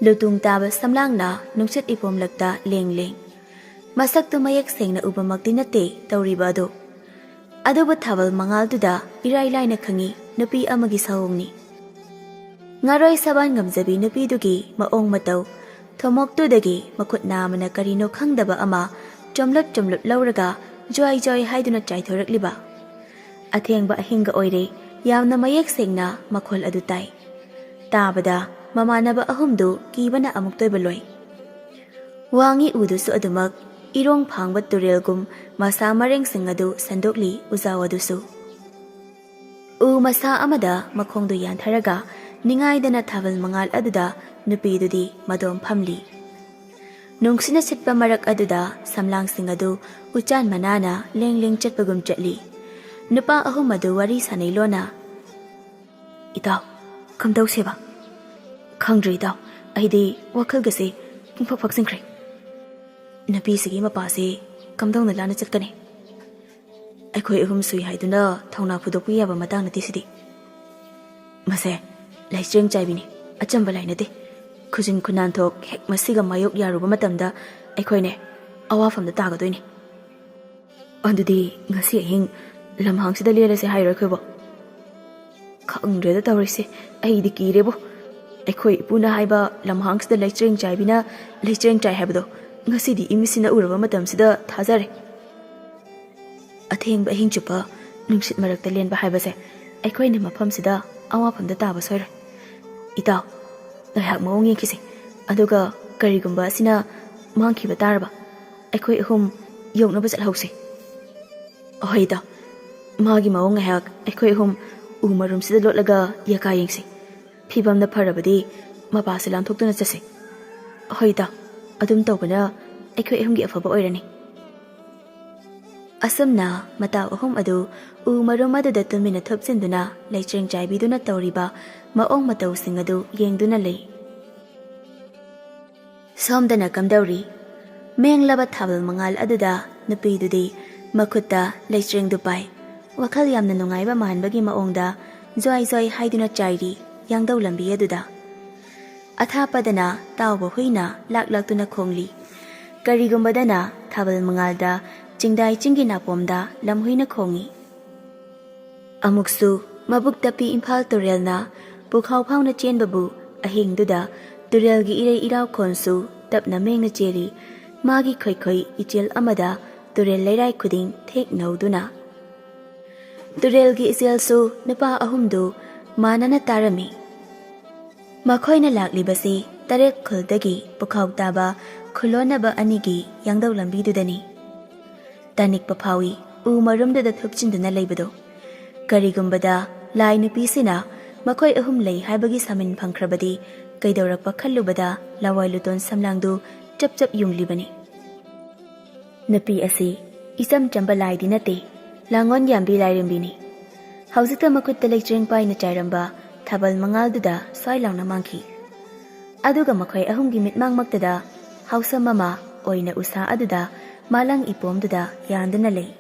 ꯂꯨꯇꯨꯡ ꯇꯥꯕ ꯁꯝꯂꯥꯡꯅ ꯅꯨꯡꯁꯤꯠ ꯏꯄꯣꯝꯂꯛꯇ ꯂꯦꯡ ꯂꯦꯡ꯫ ꯃꯁꯛꯇꯨ ꯃꯌꯦꯛ ꯁꯦꯡꯅ ꯎꯕꯃꯛꯇꯤ ꯅꯠꯇꯦ ꯇꯧꯔꯤꯕ ꯑꯗꯨ꯫ ꯑꯗꯨꯕꯨ ꯊꯥꯕꯜ ꯃꯉꯥꯜꯗꯨꯗ ꯏꯔꯥꯏ ꯂꯥꯏꯅ ꯈꯪꯏ ꯅꯨꯄꯤ ꯑꯃꯒꯤ ꯁꯑꯣꯡꯅꯤ꯫ ꯉꯥꯔꯣꯏ ꯁꯕꯥꯟ ꯉꯝꯖꯕꯤ ꯅꯨꯄꯤꯗꯨꯒꯤ ꯃꯑꯣꯡ ꯃꯇꯧ, ꯊꯣꯃꯣꯛꯇꯨꯗꯒꯤ ꯃꯈꯨꯠ ꯅꯥꯝꯃꯅ ꯀꯔꯤꯅꯣ ꯈꯪꯗꯕ ꯑꯃ ꯆꯣꯝꯂꯞ ꯆꯣꯝꯂꯞ ꯂꯧꯔꯒ ꯖ꯭ꯋꯥꯏ ꯖ꯭ꯋꯥꯏ ꯍꯥꯏꯗꯨꯅ ꯆꯥꯏꯊꯣꯔꯛꯂꯤꯕ꯫ ꯑꯊꯦꯡꯕ ꯑꯍꯤꯡꯒ ꯑꯣꯏꯔꯦ, ꯌꯥꯝꯅ ꯃꯌꯦꯛ ꯁꯦꯡꯅ ꯃꯈꯣꯜ ꯑꯗꯨ ꯇꯥꯏ꯫ ꯇꯥꯕꯗ ꯃꯃꯥꯟꯅꯕ ꯑꯍꯨꯝꯗꯨ ꯀꯤꯕꯅ ꯑꯃꯨꯛꯇꯣꯏꯕ ꯂꯣꯏ꯫ ꯋꯥꯡꯉꯤ ꯎꯗꯨꯁꯨ ꯑꯗꯨꯃꯛ ꯏꯔꯣꯡ ꯐꯥꯡꯕ ꯇꯨꯔꯦꯜꯒꯨꯝ ꯃꯁꯥ ꯃꯔꯦꯡꯁꯤꯡ ꯑꯗꯨ ꯁꯟꯗꯣꯛꯂꯤ ꯎꯖꯥꯎ ꯑꯗꯨꯁꯨ꯫ ꯎ ꯃꯁꯥ ꯑꯃꯗ ꯃꯈꯣꯡꯗꯨ ꯌꯥꯟꯊꯔꯒ ꯅꯤꯡꯉꯥꯏꯗꯅ ꯊꯥꯕꯜ ꯃꯉꯥꯜ ꯑꯗꯨꯗ ꯅꯨꯄꯤꯗꯨꯗꯤ ꯃꯗꯣꯝ ꯐꯝꯂꯤ꯫ ꯅꯨꯡꯁꯤꯠꯅ ꯁꯤꯠꯄ ꯃꯔꯛ ꯑꯗꯨꯗ ꯁꯝꯂꯥꯡꯁꯤꯡ ꯑꯗꯨ ꯎꯆꯥꯟ ꯃꯅꯥꯅ ꯂꯦꯡ ꯂꯦꯡ ꯆꯠꯄꯒꯨꯝ ꯆꯠꯂꯤ꯫ ꯅꯨꯄꯥ ꯑꯍꯨꯝ ꯑꯗꯨ ꯋꯥꯔꯤ ꯁꯥꯅꯩ ꯂꯣꯟꯅ, "ꯏꯇꯥꯎ, ꯀꯝꯗꯧꯁꯦꯕ? ꯈꯪꯗ꯭ꯔꯦ ꯏꯇꯥꯎ, ꯑꯩꯗꯤ ꯋꯥꯈꯜꯒꯁꯦ ꯄꯨꯡꯐꯛ ꯐꯛꯆꯤꯟꯈ꯭ꯔꯦ꯫ ꯅꯨꯄꯤꯁꯤꯒꯤ ꯃꯄꯥꯁꯦ ꯀꯝꯗꯧꯅ ꯂꯥꯟꯅ ꯆꯠꯀꯅꯤ? ꯑꯩꯈꯣꯏ ꯑꯍꯨꯝ ꯁꯨꯏ ꯍꯥꯏꯗꯨꯅ ꯊꯧꯅꯥ ꯐꯨꯗꯣꯛꯄ ꯌꯥꯕ ꯃꯇꯥꯡ ꯅꯠꯇꯦ ꯁꯤꯗꯤ꯫ ꯃꯁꯦ ꯂꯩꯆ꯭ꯔꯦꯡ ꯆꯥꯏꯕꯤꯅꯤ, ꯑꯆꯝꯕ ꯂꯥꯏ ꯅꯠꯇꯦ꯫ ꯈꯨꯖꯤꯟ ꯈꯨꯅꯥꯟꯊꯣꯛ ꯍꯦꯛ ꯃꯁꯤꯒ ꯃꯥꯌꯣꯛ ꯌꯥꯔꯨꯕ ꯃꯇꯝꯗ ꯑꯩꯈꯣꯏꯅꯦ ꯑꯋꯥꯐꯝꯗ ꯇꯥꯒꯗꯣꯏꯅꯤ꯫ ꯑꯗꯨꯗꯤ ꯉꯁꯤ ꯑꯍꯤꯡ ꯂꯝꯍꯥꯡꯁꯤꯗ ꯂꯦꯜꯂꯁꯦ ꯍꯥꯏꯔꯣ ꯑꯩꯈꯣꯏꯕꯣ?" "ꯈꯪꯗ꯭ꯔꯦꯗ ꯇꯧꯔꯤꯁꯦ, ꯑꯩꯗꯤ ꯀꯤꯔꯦꯕꯣ꯫ ꯑꯩꯈꯣꯏ ꯏꯄꯨꯅ ꯍꯥꯏꯕ ꯂꯝꯍꯥꯡꯁꯤꯗ ꯂꯩꯆ꯭ꯔꯦꯡ ꯆꯥꯏꯕꯤꯅ ꯂꯩꯆ꯭ꯔꯦꯡ ꯆꯥꯏ ꯍꯥꯏꯕꯗꯣ ꯉꯁꯤꯗꯤ ꯏꯃꯤꯠꯁꯤꯅ ꯎꯔꯕ ꯃꯇꯝꯁꯤꯗ ꯊꯥꯖꯔꯦ꯫ ꯑꯊꯦꯡꯕ ꯑꯍꯤꯡ ꯆꯨꯞꯄ ꯅꯨꯡꯁꯤꯠ ꯃꯔꯛꯇ ꯂꯦꯟꯕ ꯍꯥꯏꯕꯁꯦ ꯑꯩꯈꯣꯏꯅ ꯃꯐꯝꯁꯤꯗ ꯑꯋꯥꯐꯝꯗ ꯇꯥꯕ ꯁꯣꯏꯔꯣꯏ꯫ ꯏꯇꯥꯎ, ꯉꯥꯏꯍꯥꯛ ꯃꯑꯣꯡ ꯌꯦꯡꯈꯤꯁꯦ꯫ ꯑꯗꯨꯒ ꯀꯔꯤꯒꯨꯝꯕ ꯑꯁꯤꯅ ꯃꯥꯡꯈꯤꯕ ꯇꯥꯔꯕ, ꯑꯩꯈꯣꯏ ꯑꯍꯨꯝ ꯌꯣꯛꯅꯕ ꯆꯠꯍꯧꯁꯦ꯫ ꯍꯣꯏ ꯏꯇꯥꯎ, ꯃꯥꯒꯤ ꯃꯑꯣꯡ ꯉꯥꯏꯍꯥꯛ ꯑꯩꯈꯣꯏ ꯑꯍꯨꯝ ꯎ ꯃꯔꯨꯝꯁꯤꯗ ꯂꯣꯠꯂꯒ ꯌꯥꯀꯥ ꯌꯦꯡꯁꯤ꯫ ꯐꯤꯕꯝꯅ ꯐꯔꯕꯗꯤ ꯃꯄꯥꯁꯦ ꯂꯥꯟꯊꯣꯛꯇꯨꯅ ꯆꯠꯁꯤ꯫ ꯍꯣꯏ ꯏꯇꯥꯎ, ꯑꯗꯨꯝ ꯇꯧꯕꯅ ꯑꯩꯈꯣꯏ ꯑꯍꯨꯝꯒꯤ ꯑꯐꯕ ꯑꯣꯏꯔꯅꯤ꯫ ꯑꯁꯨꯝꯅ ꯃꯇꯥꯎ ꯑꯍꯨꯝ ꯑꯗꯨ ꯎ ꯃꯔꯨꯝ ꯑꯗꯨꯗ ꯇꯨꯃꯤꯟꯅ ꯊꯨꯞꯆꯤꯟꯗꯨꯅ ꯂꯩꯆꯦꯡ ꯆꯥꯏꯕꯤꯗꯨꯅ ꯇꯧꯔꯤꯕ ꯃꯑꯣꯡ ꯃꯇꯧꯁꯤꯡ ꯑꯗꯨ ꯌꯦꯡꯗꯨꯅ ꯂꯩ꯫ ꯁꯣꯝꯗꯅ ꯀꯝꯗꯧꯔꯤ? ꯃꯦꯡꯂꯕ ꯊꯥꯕꯜ ꯃꯉꯥꯜ ꯑꯗꯨꯗ ꯅꯨꯄꯤꯗꯨꯗꯤ ꯃꯈꯨꯠꯇ ꯂꯩꯆꯦꯡꯗꯨ ꯄꯥꯏ꯫ ꯋꯥꯈꯜ ꯌꯥꯝꯅ ꯅꯨꯡꯉꯥꯏꯕ ꯃꯥꯟꯕꯒꯤ ꯃꯑꯣꯡꯗ ꯖ꯭ꯋꯥꯏ ꯖ꯭ꯋꯥꯏ ꯍꯥꯏꯗꯨꯅ ꯆꯥꯏꯔꯤ ꯌꯥꯡꯗꯧ ꯂꯝꯕꯤ ꯑꯗꯨꯗ꯫ ꯑꯊꯥꯞꯄꯗꯅ ꯇꯥꯎꯕ ꯍꯨꯏꯅ ꯂꯥꯛ ꯂꯥꯛꯇꯨꯅ ꯈꯣꯡꯂꯤ꯫ ꯀꯔꯤꯒꯨꯝꯕꯗꯅ ꯊꯥꯕꯜ ꯃꯉꯥꯜꯗ ꯆꯤꯡꯗꯥꯏ ꯆꯤꯡꯒꯤ ꯅꯥꯄꯣꯝꯗ ꯂꯝꯍꯨꯏꯅ ꯈꯣꯡꯏ꯫ ꯑꯃꯨꯛꯁꯨ ꯃꯕꯨꯛ ꯇꯞꯄꯤ ꯏꯝꯐꯥꯜ ꯇꯨꯔꯦꯜꯅ ꯄꯨꯈꯥꯎ ꯐꯥꯎꯅ ꯆꯦꯟꯕꯕꯨ ꯑꯍꯤꯡꯗꯨꯗ ꯇꯨꯔꯦꯜꯒꯤ ꯏꯔꯩ ꯏꯔꯥꯎ ꯈꯣꯟꯁꯨ ꯇꯞꯅ ꯃꯦꯡꯅ ꯆꯦꯜꯂꯤ꯫ ꯃꯥꯒꯤ ꯈꯣꯏꯈꯣꯏ ꯏꯆꯦꯜ ꯑꯃꯗ ꯇꯨꯔꯦꯜ ꯂꯩꯔꯥꯏ ꯈꯨꯗꯤꯡ ꯊꯦꯛ ꯅꯧꯗꯨꯅ꯫ ꯇꯨꯔꯦꯜꯒꯤ ꯏꯆꯦꯜꯁꯨ ꯅꯨꯄꯥ ꯑꯍꯨꯝꯗꯨ ꯃꯥꯟꯅꯅ ꯇꯥꯔꯝꯃꯤ꯫ ꯃꯈꯣꯏꯅ ꯂꯥꯛꯂꯤꯕꯁꯤ ꯇꯔꯦꯠ ꯈꯨꯜꯗꯒꯤ ꯄꯨꯈꯥꯎ ꯇꯥꯕ ꯈꯨꯂꯣꯟꯅꯕ ꯑꯅꯤꯒꯤ ꯌꯥꯡꯗꯧ ꯂꯝꯕꯤꯗꯨꯗꯅꯤ꯫ ꯇꯥꯅꯤꯡꯕ ꯐꯥꯎꯏ ꯎ ꯃꯔꯨꯝꯗꯨꯗ ꯊꯨꯞꯆꯤꯟꯗꯨꯅ ꯂꯩꯕꯗꯣ꯫ ꯀꯔꯤꯒꯨꯝꯕꯗ ꯂꯥꯏ ꯅꯨꯄꯤꯁꯤꯅ ꯃꯈꯣꯏ ꯑꯍꯨꯝ ꯂꯩ ꯍꯥꯏꯕꯒꯤ ꯁꯥꯃꯤꯟ ꯐꯪꯈ꯭ꯔꯕꯗꯤ ꯀꯩꯗꯧꯔꯛꯄ ꯈꯜꯂꯨꯕꯗ ꯂꯋꯥꯏ ꯂꯨꯇꯣꯟ ꯁꯝꯂꯥꯡꯗꯨ ꯆꯞ ꯆꯞ ꯌꯨꯡꯂꯤꯕꯅꯤ꯫ ꯅꯨꯄꯤ ꯑꯁꯤ ꯏꯆꯝ ꯆꯝꯕ ꯂꯥꯏꯗꯤ ꯅꯠꯇꯦ, ꯂꯥꯡꯑꯣꯟ ꯌꯥꯝꯕꯤ ꯂꯥꯏꯔꯦꯝꯕꯤꯅꯤ꯫ ꯍꯧꯖꯤꯛꯇ ꯃꯈꯨꯠꯇ ꯂꯩꯆꯦꯡ ꯄꯥꯏꯅ ꯆꯥꯏꯔꯝꯕ ꯊꯥꯕꯜ ꯃꯉꯥꯜꯗꯨꯗ ꯁ꯭ꯋꯥꯏ ꯂꯥꯎꯅ ꯃꯥꯡꯈꯤ꯫ ꯑꯗꯨꯒ ꯃꯈꯣꯏ ꯑꯍꯨꯝꯒꯤ ꯃꯤꯠꯃꯥꯡꯃꯛꯇꯗ ꯍꯥꯎꯁꯝ ꯑꯃ ꯑꯣꯏꯅ ꯎꯁꯥ ꯑꯗꯨꯗ ꯃꯥꯂꯪ ꯏꯄꯣꯝꯗꯨꯗ ꯌꯥꯟꯗꯨꯅ ꯂꯩ꯫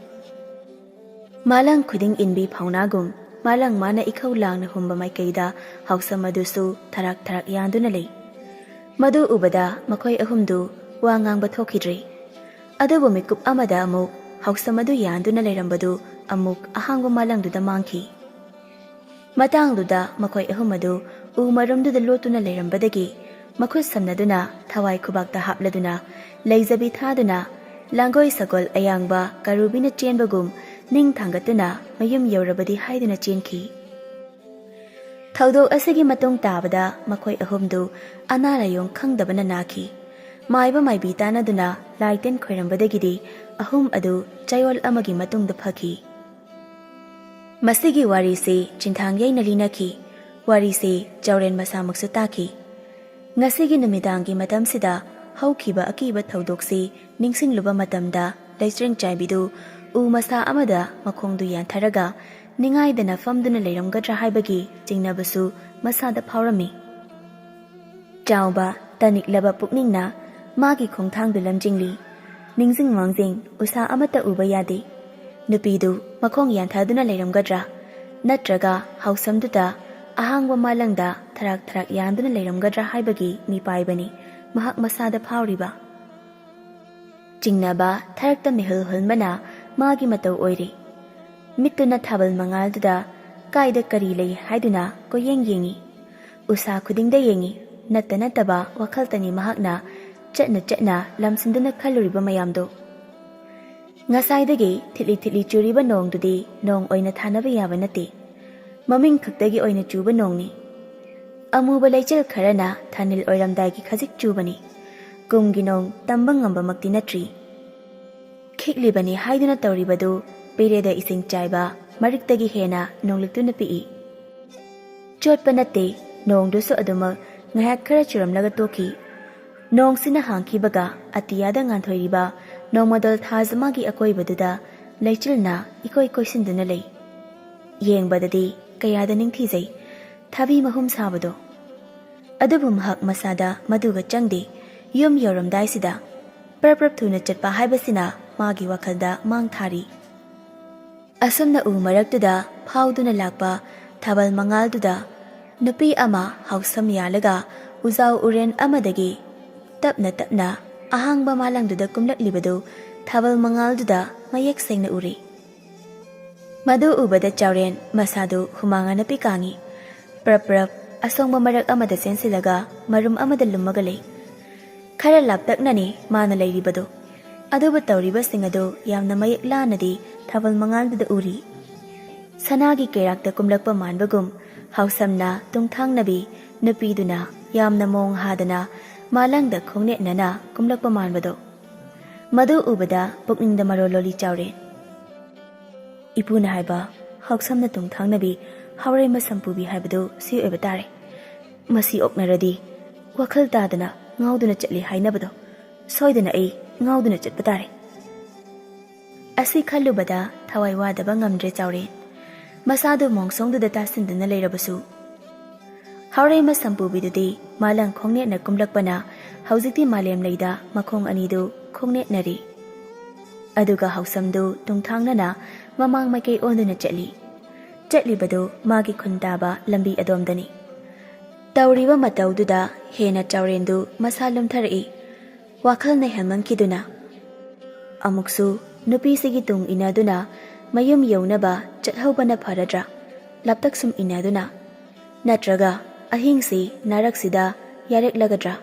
ꯃꯥꯂꯪ ꯈꯨꯗꯤꯡ ꯏꯟꯕꯤ ꯐꯥꯎꯅꯥꯒꯨꯝ ꯃꯥꯂꯪ ꯃꯥꯅ ꯏꯈꯧ ꯂꯥꯡꯅ ꯍꯨꯝꯕ ꯃꯥꯏꯀꯩꯗ ꯍꯥꯎꯁꯝ ꯑꯗꯨꯁꯨ ꯊꯔꯥꯛ ꯊꯔꯥꯛ ꯌꯥꯟꯗꯨꯅ ꯂꯩ꯫ ꯃꯗꯨ ꯎꯕꯗ ꯃꯈꯣꯏ ꯑꯍꯨꯝꯗꯨ ꯋꯥ ꯉꯥꯡꯕ ꯊꯣꯛꯈꯤꯗ꯭ꯔꯦ꯫ ꯑꯗꯨꯕꯨ ꯃꯤꯀꯨꯞ ꯑꯃꯗ ꯑꯃꯨꯛ ꯍꯥꯎꯁꯝ ꯑꯗꯨ ꯌꯥꯟꯗꯨꯅ ꯂꯩꯔꯝꯕꯗꯨ ꯑꯃꯨꯛ ꯑꯍꯥꯡꯕ ꯃꯥꯂꯪꯗꯨꯗ ꯃꯥꯡꯈꯤ꯫ ꯃꯇꯥꯡꯗꯨꯗ ꯃꯈꯣꯏ ꯑꯍꯨꯝ ꯑꯗꯨ ꯎ ꯃꯔꯨꯝꯗꯨꯗ ꯂꯣꯠꯇꯨꯅ ꯂꯩꯔꯝꯕꯗꯒꯤ ꯃꯈꯨꯠ ꯁꯝꯅꯗꯨꯅ ꯊꯋꯥꯏ ꯈꯨꯕꯥꯛꯇ ꯍꯥꯞꯂꯗꯨꯅ ꯂꯩꯖꯕꯤ ꯊꯥꯗꯨꯅ ꯂꯥꯡꯒꯣꯏ ꯁꯒꯣꯜ ꯑꯌꯥꯡꯕ ꯀꯔꯨꯕꯤꯅ ꯆꯦꯟꯕꯒꯨꯝ ꯅꯤꯡ ꯊꯥꯡꯒꯠꯇꯨꯅ ꯃꯌꯨꯝ ꯌꯧꯔꯕꯗꯤ ꯍꯥꯏꯗꯨꯅ ꯆꯦꯟꯈꯤ꯫ ꯊꯧꯗꯣꯛ ꯑꯁꯤꯒꯤ ꯃꯇꯨꯡ ꯇꯥꯕꯗ ꯃꯈꯣꯏ ꯑꯍꯨꯝꯗꯨ ꯑꯅꯥ ꯂꯥꯏꯌꯣꯡ ꯈꯪꯗꯕꯅ ꯅꯥꯈꯤ꯫ ꯃꯥꯏꯕ ꯃꯥꯏꯕꯤ ꯇꯥꯟꯅꯗꯨꯅ ꯂꯥꯏ ꯇꯤꯟ ꯈꯣꯏꯔꯝꯕꯗꯒꯤꯗꯤ ꯑꯍꯨꯝ ꯑꯗꯨ ꯆꯌꯣꯜ ꯑꯃꯒꯤ ꯃꯇꯨꯡꯗ ꯐꯈꯤ꯫ ꯃꯁꯤꯒꯤ ꯋꯥꯔꯤꯁꯤ ꯆꯤꯟꯊꯥꯡ ꯌꯩꯅ ꯂꯤꯅꯈꯤ꯫ ꯋꯥꯔꯤꯁꯤ ꯆꯥꯎꯔꯦꯟ ꯃꯁꯥꯃꯛꯁꯨ ꯇꯥꯈꯤ꯫ ꯉꯁꯤꯒꯤ ꯅꯨꯃꯤꯗꯥꯡꯒꯤ ꯃꯇꯝꯁꯤꯗ ꯍꯧꯈꯤꯕ ꯑꯀꯤꯕ ꯊꯧꯗꯣꯛꯁꯤ ꯅꯤꯡꯁꯤꯡꯂꯨꯕ ꯃꯇꯝꯗ, ꯂꯩꯆ꯭ꯔꯦꯡ ꯆꯥꯏꯕꯤꯗꯨ ꯎ ꯃꯁꯥ ꯑꯃꯗ ꯃꯈꯣꯡꯗꯨ ꯌꯥꯟꯊꯔꯒ ꯅꯤꯡꯉꯥꯏꯗꯅ ꯐꯝꯗꯨꯅ ꯂꯩꯔꯝꯒꯗ꯭ꯔꯥ ꯍꯥꯏꯕꯒꯤ ꯆꯤꯡꯅꯕꯁꯨ ꯃꯁꯥꯗ ꯐꯥꯎꯔꯝꯃꯤ꯫ ꯆꯥꯎꯕ, ꯇꯅꯤꯛꯂꯕ ꯄꯨꯛꯅꯤꯡꯅ ꯃꯥꯒꯤ ꯈꯣꯡꯊꯥꯡꯗꯨ ꯂꯝꯖꯤꯡꯂꯤ꯫ ꯅꯤꯡꯖꯤꯡ ꯃꯥꯡꯖꯤꯡ ꯎꯁꯥ ꯑꯃꯠꯇ ꯎꯕ ꯌꯥꯗꯦ꯫ ꯅꯨꯄꯤꯗꯨ ꯃꯈꯣꯡ ꯌꯥꯟꯊꯗꯨꯅ ꯂꯩꯔꯝꯒꯗ꯭ꯔꯥ? ꯅꯠꯇ꯭ꯔꯒ ꯍꯥꯎꯁꯝꯗꯨꯗ ꯑꯍꯥꯡꯕ ꯃꯥꯂꯪꯗ ꯊꯔꯥꯛ ꯊꯔꯥꯛ ꯌꯥꯟꯗꯨꯅ ꯂꯩꯔꯝꯒꯗ꯭ꯔꯥ ꯍꯥꯏꯕꯒꯤ ꯃꯤꯄꯥꯏꯕꯅꯤ ꯃꯍꯥꯛ ꯃꯁꯥꯗ ꯐꯥꯎꯔꯤꯕ꯫ ꯆꯤꯡꯅꯕ ꯊꯔꯛꯇ ꯃꯤꯍꯨꯜ ꯍꯨꯟꯕꯅ ꯃꯥꯒꯤ ꯃꯇꯧ ꯑꯣꯏꯔꯤ꯫ ꯃꯤꯠꯇꯨꯅ ꯊꯥꯕꯜ ꯃꯉꯥꯜꯗꯨꯗ ꯀꯥꯏꯗ ꯀꯔꯤ ꯂꯩ ꯍꯥꯏꯗꯨꯅ ꯀꯣꯏꯌꯦꯡ ꯌꯦꯡꯉꯤ꯫ ꯎꯁꯥ ꯈꯨꯗꯤꯡꯗ ꯌꯦꯡꯉꯤ꯫ ꯅꯠꯇ ꯅꯠꯇꯕ ꯋꯥꯈꯜꯇꯅꯤ ꯃꯍꯥꯛꯅ ꯆꯠꯅ ꯆꯠꯅ ꯂꯝꯁꯤꯟꯗꯨꯅ ꯈꯜꯂꯨꯔꯤꯕ ꯃꯌꯥꯝꯗꯨ꯫ ꯉꯁꯥꯏꯗꯒꯤ ꯊꯤꯠꯂꯤ ꯊꯤꯠꯂꯤ ꯆꯨꯔꯤꯕ ꯅꯣꯡꯗꯨꯗꯤ ꯅꯣꯡ ꯑꯣꯏꯅ ꯊꯥꯅꯕ ꯌꯥꯕ ꯅꯠꯇꯦ꯫ ꯃꯃꯤꯡ ꯈꯛꯇꯒꯤ ꯑꯣꯏꯅ ꯆꯨꯕ ꯅꯣꯡꯅꯤ꯫ ꯑꯃꯨꯕ ꯂꯩꯆꯤꯜ ꯈꯔꯅ ꯊꯥꯅꯤꯜ ꯑꯣꯏꯔꯝꯗꯥꯏꯒꯤ ꯈꯖꯤꯛ ꯆꯨꯕꯅꯤ꯫ ꯀꯨꯝꯒꯤ ꯅꯣꯡ ꯇꯝꯕ ꯉꯝꯕꯃꯛꯇꯤ ꯅꯠꯇ꯭ꯔꯤ꯫ ꯈꯤꯛꯂꯤꯕꯅꯤ ꯍꯥꯏꯗꯨꯅ ꯇꯧꯔꯤꯕꯗꯨ ꯄꯤꯔꯦꯗ ꯏꯁꯤꯡ ꯆꯥꯏꯕ ꯃꯔꯤꯛꯇꯒꯤ ꯍꯦꯟꯅ ꯅꯣꯡꯂꯤꯛꯇꯨꯅ ꯄꯤꯛꯏ꯫ ꯆꯣꯠꯄ ꯅꯠꯇꯦ, ꯅꯣꯡꯗꯨꯁꯨ ꯑꯗꯨꯃꯛ ꯉꯥꯏꯍꯥꯛ ꯈꯔ ꯆꯨꯔꯝꯂꯒ ꯇꯣꯛꯈꯤ꯫ ꯅꯣꯡꯁꯤꯅ ꯍꯥꯡꯈꯤꯕꯒ ꯑꯇꯤꯌꯥꯗ ꯉꯥꯟꯊꯣꯏꯔꯤꯕ ꯅꯣꯡꯃꯗꯣꯜ ꯊꯥꯖ ꯑꯃꯒꯤ ꯑꯀꯣꯏꯕꯗꯨꯗ ꯂꯩꯆꯤꯜꯅ ꯏꯀꯣꯏ ꯀꯣꯏꯁꯤꯟꯗꯨꯅ ꯂꯩ꯫ ꯌꯦꯡꯕꯗꯗꯤ ꯀꯌꯥꯗ ꯅꯤꯡꯊꯤꯖꯩ, ꯊꯥꯕꯤ ꯃꯍꯨꯝ ꯁꯥꯕꯗꯣ꯫ ꯑꯗꯨꯕꯨ ꯃꯍꯥꯛ ꯃꯁꯥꯗ ꯃꯗꯨꯒ ꯆꯪꯗꯦ꯫ ꯌꯨꯝ ꯌꯧꯔꯝꯗꯥꯏꯁꯤꯗ ꯄ꯭ꯔꯞ ꯄ꯭ꯔꯞ ꯊꯨꯅ ꯆꯠꯄ ꯍꯥꯏꯕꯁꯤꯅ ꯃꯥꯒꯤ ꯋꯥꯈꯜꯗ ꯃꯥꯡ ꯊꯥꯔꯤ꯫ ꯑꯁꯨꯝꯅ ꯎ ꯃꯔꯛꯇꯨꯗ ꯐꯥꯎꯗꯨꯅ ꯂꯥꯛꯄ ꯊꯥꯕꯜ ꯃꯉꯥꯜꯗꯨꯗ ꯅꯨꯄꯤ ꯑꯃ ꯍꯥꯎꯁꯝ ꯌꯥꯜꯂꯒ ꯎꯖꯥꯎ ꯎꯔꯦꯟ ꯑꯃꯗꯒꯤ ꯇꯞꯅ ꯇꯞꯅ ꯑꯍꯥꯡꯕ ꯃꯥꯂꯪꯗꯨꯗ ꯀꯨꯝꯂꯛꯂꯤꯕꯗꯨ ꯊꯥꯕꯜ ꯃꯉꯥꯜꯗꯨꯗ ꯃꯌꯦꯛ ꯁꯦꯡꯅ ꯎꯔꯤ꯫ ꯃꯗꯨ ꯎꯕꯗ ꯆꯥꯎꯔꯦꯟ ꯃꯁꯥꯗꯨ ꯍꯨꯃꯥꯡ ꯑꯅꯞꯄꯤ ꯀꯥꯡꯉꯤ꯫ ꯄ꯭ꯔꯞ ꯄ꯭ꯔꯞ ꯑꯁꯣꯡꯕ ꯃꯔꯛ ꯑꯃꯗ ꯆꯦꯟꯁꯤꯜꯂꯒ ꯃꯔꯨꯝ ꯑꯃꯗ ꯂꯨꯝꯃꯒ ꯂꯩ꯫ ꯈꯔ ꯂꯥꯞꯇꯛꯅꯅꯤ ꯃꯥꯅ ꯂꯩꯔꯤꯕꯗꯨ꯫ ꯑꯗꯨꯕꯨ ꯇꯧꯔꯤꯕꯁꯤꯡ ꯑꯗꯨ ꯌꯥꯝꯅ ꯃꯌꯦꯛ ꯂꯥꯅꯗꯤ ꯊꯥꯕꯜ ꯃꯉꯥꯜꯗꯨꯗ ꯎꯔꯤ꯫ ꯁꯅꯥꯒꯤ ꯀꯩꯔꯥꯛꯇ ꯀꯨꯝꯂꯛꯄ ꯃꯥꯟꯕꯒꯨꯝ ꯍꯥꯎꯁꯝꯅ ꯇꯨꯡꯊꯥꯡꯅꯕꯤ ꯅꯨꯄꯤꯗꯨꯅ ꯌꯥꯝꯅ ꯃꯣꯡ ꯍꯥꯗꯅ ꯃꯥꯂꯪꯗ ꯈꯣꯡꯅꯦꯠꯅꯅ ꯀꯨꯝꯂꯛꯄ ꯃꯥꯟꯕꯗꯣ꯫ ꯃꯗꯨ ꯎꯕꯗ ꯄꯨꯛꯅꯤꯡꯗ ꯃꯔꯣꯜ ꯂꯣꯜꯂꯤ ꯆꯥꯎꯔꯦꯟ꯫ ꯏꯄꯨꯅ ꯍꯥꯏꯕ ꯍꯥꯎꯁꯝꯅ ꯇꯨꯡꯊꯥꯡꯅꯕꯤ ꯍꯥꯎꯔꯩꯃ ꯁꯝꯄꯨꯕꯤ ꯍꯥꯏꯕꯗꯨ ꯁꯤ ꯑꯣꯏꯕ ꯇꯥꯔꯦ꯫ ꯃꯁꯤ ꯑꯣꯛꯅꯔꯗꯤ ꯋꯥꯈꯜ ꯇꯥꯗꯅ ꯉꯥꯎꯗꯨꯅ ꯆꯠꯂꯤ ꯍꯥꯏꯅꯕꯗꯣ ꯁꯣꯏꯗꯅ ꯑꯩ ꯉꯥꯎꯗꯨꯅ ꯆꯠꯄ ꯇꯥꯔꯦ꯫ ꯑꯁꯤ ꯈꯜꯂꯨꯕꯗ ꯊꯋꯥꯏ ꯋꯥꯗꯕ ꯉꯝꯗ꯭ꯔꯦ ꯆꯥꯎꯔꯦꯟ꯫ ꯃꯁꯥꯗꯨ ꯃꯣꯡꯁꯣꯡꯗꯨꯗ ꯇꯥꯁꯤꯟꯗꯨꯅ ꯂꯩꯔꯕꯁꯨ꯫ ꯍꯥꯎꯔꯩꯃ ꯁꯝꯄꯨꯕꯤꯗꯨꯗꯤ ꯃꯥꯂꯪ ꯈꯣꯡꯅꯦꯠꯅ ꯀꯨꯝꯂꯛꯄꯅ ꯍꯧꯖꯤꯛꯇꯤ ꯃꯥꯂꯦꯝ ꯂꯩꯗ ꯃꯈꯣꯡ ꯑꯅꯤꯗꯨ ꯈꯣꯡꯅꯦꯠꯅꯔꯤ꯫ ꯑꯗꯨꯒ ꯍꯥꯎꯁꯝꯗꯨ ꯇꯨꯡꯊꯥꯡꯅꯅ ꯃꯃꯥꯡ ꯃꯥꯏꯀꯩ ꯑꯣꯟꯗꯨꯅ ꯆꯠꯂꯤ꯫ ꯆꯠꯂꯤꯕꯗꯨ ꯃꯥꯒꯤ ꯈꯨꯟ ꯇꯥꯕ ꯂꯝꯕꯤ ꯑꯗꯣꯝꯗꯅꯤ꯫ ꯇꯧꯔꯤꯕ ꯃꯇꯧꯗꯨꯗ ꯍꯦꯟꯅ ꯆꯥꯎꯔꯦꯟꯗꯨ ꯃꯁꯥ ꯂꯨꯝꯊꯔꯛꯏ꯫ ꯋꯥꯈꯜꯅ ꯍꯦꯟꯃꯟꯈꯤꯗꯨꯅ꯫ ꯑꯃꯨꯛꯁꯨ ꯅꯨꯄꯤꯁꯤꯒꯤ ꯇꯨꯡ ꯏꯟꯅꯗꯨꯅ ꯃꯌꯨꯝ ꯌꯧꯅꯕ ꯆꯠꯍꯧꯕꯅ ꯐꯔꯗ꯭ꯔꯥ? ꯂꯥꯞꯇꯛ ꯁꯨꯝ ꯏꯟꯅꯗꯨꯅ꯫ ꯅꯠꯇ꯭ꯔꯒ ꯑꯍꯤꯡꯁꯤ ꯅꯥꯔꯛꯁꯤꯗ ꯌꯥꯔꯦꯛꯂꯒꯗ꯭ꯔꯥ?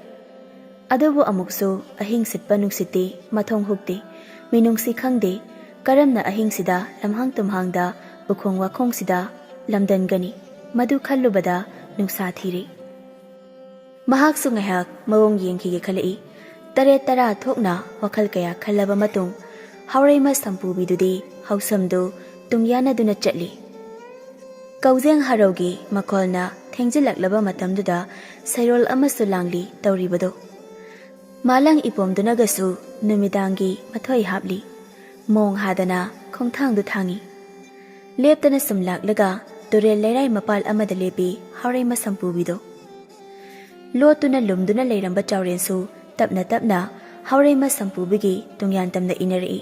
ꯑꯗꯨꯕꯨ ꯑꯃꯨꯛꯁꯨ ꯑꯍꯤꯡ ꯁꯤꯠꯄ ꯅꯨꯡꯁꯤꯠꯇꯤ ꯃꯊꯣꯡ ꯍꯨꯛꯇꯦ, ꯃꯤꯅꯨꯡꯁꯤ ꯈꯪꯗꯦ꯫ ꯀꯔꯝꯅ ꯑꯍꯤꯡꯁꯤꯗ ꯂꯝꯍꯥꯡ ꯇꯨꯝꯍꯥꯡꯗ ꯎꯈꯣꯡ ꯋꯥꯈꯣꯡꯁꯤꯗ ꯂꯝꯗꯟꯒꯅꯤ? ꯃꯗꯨ ꯈꯜꯂꯨꯕꯗ ꯅꯨꯡꯁꯥ ꯊꯤꯔꯤ꯫ ꯃꯍꯥꯛꯁꯨ ꯉꯥꯏꯍꯥꯛ ꯃꯑꯣꯡ ꯌꯦꯡꯈꯤꯒꯦ ꯈꯜꯂꯛꯏ꯫ ꯇꯔꯦꯠ ꯇꯔꯥ ꯊꯣꯛꯅ ꯋꯥꯈꯜ ꯀꯌꯥ ꯈꯜꯂꯕ ꯃꯇꯨꯡ ꯍꯥꯎꯔꯩꯃ ꯁꯝꯄꯨꯕꯤꯗꯨꯗꯤ ꯍꯥꯎꯁꯝꯗꯨ ꯇꯨꯡꯌꯥꯟꯅꯗꯨꯅ ꯆꯠꯂꯤ꯫ ꯀꯧꯖꯦꯡ ꯍꯔꯧꯒꯤ ꯃꯈꯣꯜꯅ ꯊꯦꯡꯖꯤꯜꯂꯛꯂꯕ ꯃꯇꯝꯗꯨꯗ ꯁꯩꯔꯣꯜ ꯑꯃꯁꯨ ꯂꯥꯡꯂꯤ ꯇꯧꯔꯤꯕꯗꯣ꯫ ꯃꯥꯂꯪ ꯏꯄꯣꯝꯗꯨꯅꯒꯁꯨ ꯅꯨꯃꯤꯗꯥꯡꯒꯤ ꯃꯊꯣꯏ ꯍꯥꯞꯂꯤ꯫ ꯃꯣꯡ ꯍꯥꯗꯅ ꯈꯣꯡꯊꯥꯡꯗꯨ ꯊꯥꯡꯏ꯫ ꯂꯦꯞꯇꯅ ꯁꯨꯝ ꯂꯥꯛꯂꯒ ꯇꯨꯔꯦꯜ ꯂꯩꯔꯥꯏ ꯃꯄꯥꯜ ꯑꯃꯗ ꯂꯦꯞꯄꯤ ꯍꯥꯎꯔꯩꯃ ꯁꯝꯄꯨꯕꯤꯗꯣ꯫ ꯂꯣꯠꯇꯨꯅ ꯂꯨꯝꯗꯨꯅ ꯂꯩꯔꯝꯕ ꯆꯥꯎꯔꯦꯟꯁꯨ ꯇꯞꯅ ꯇꯞꯅ ꯍꯥꯎꯔꯩꯃ ꯁꯝꯄꯨꯕꯤꯒꯤ ꯇꯨꯡꯌꯥꯟ ꯇꯝꯅ ꯏꯟꯅꯔꯛꯏ꯫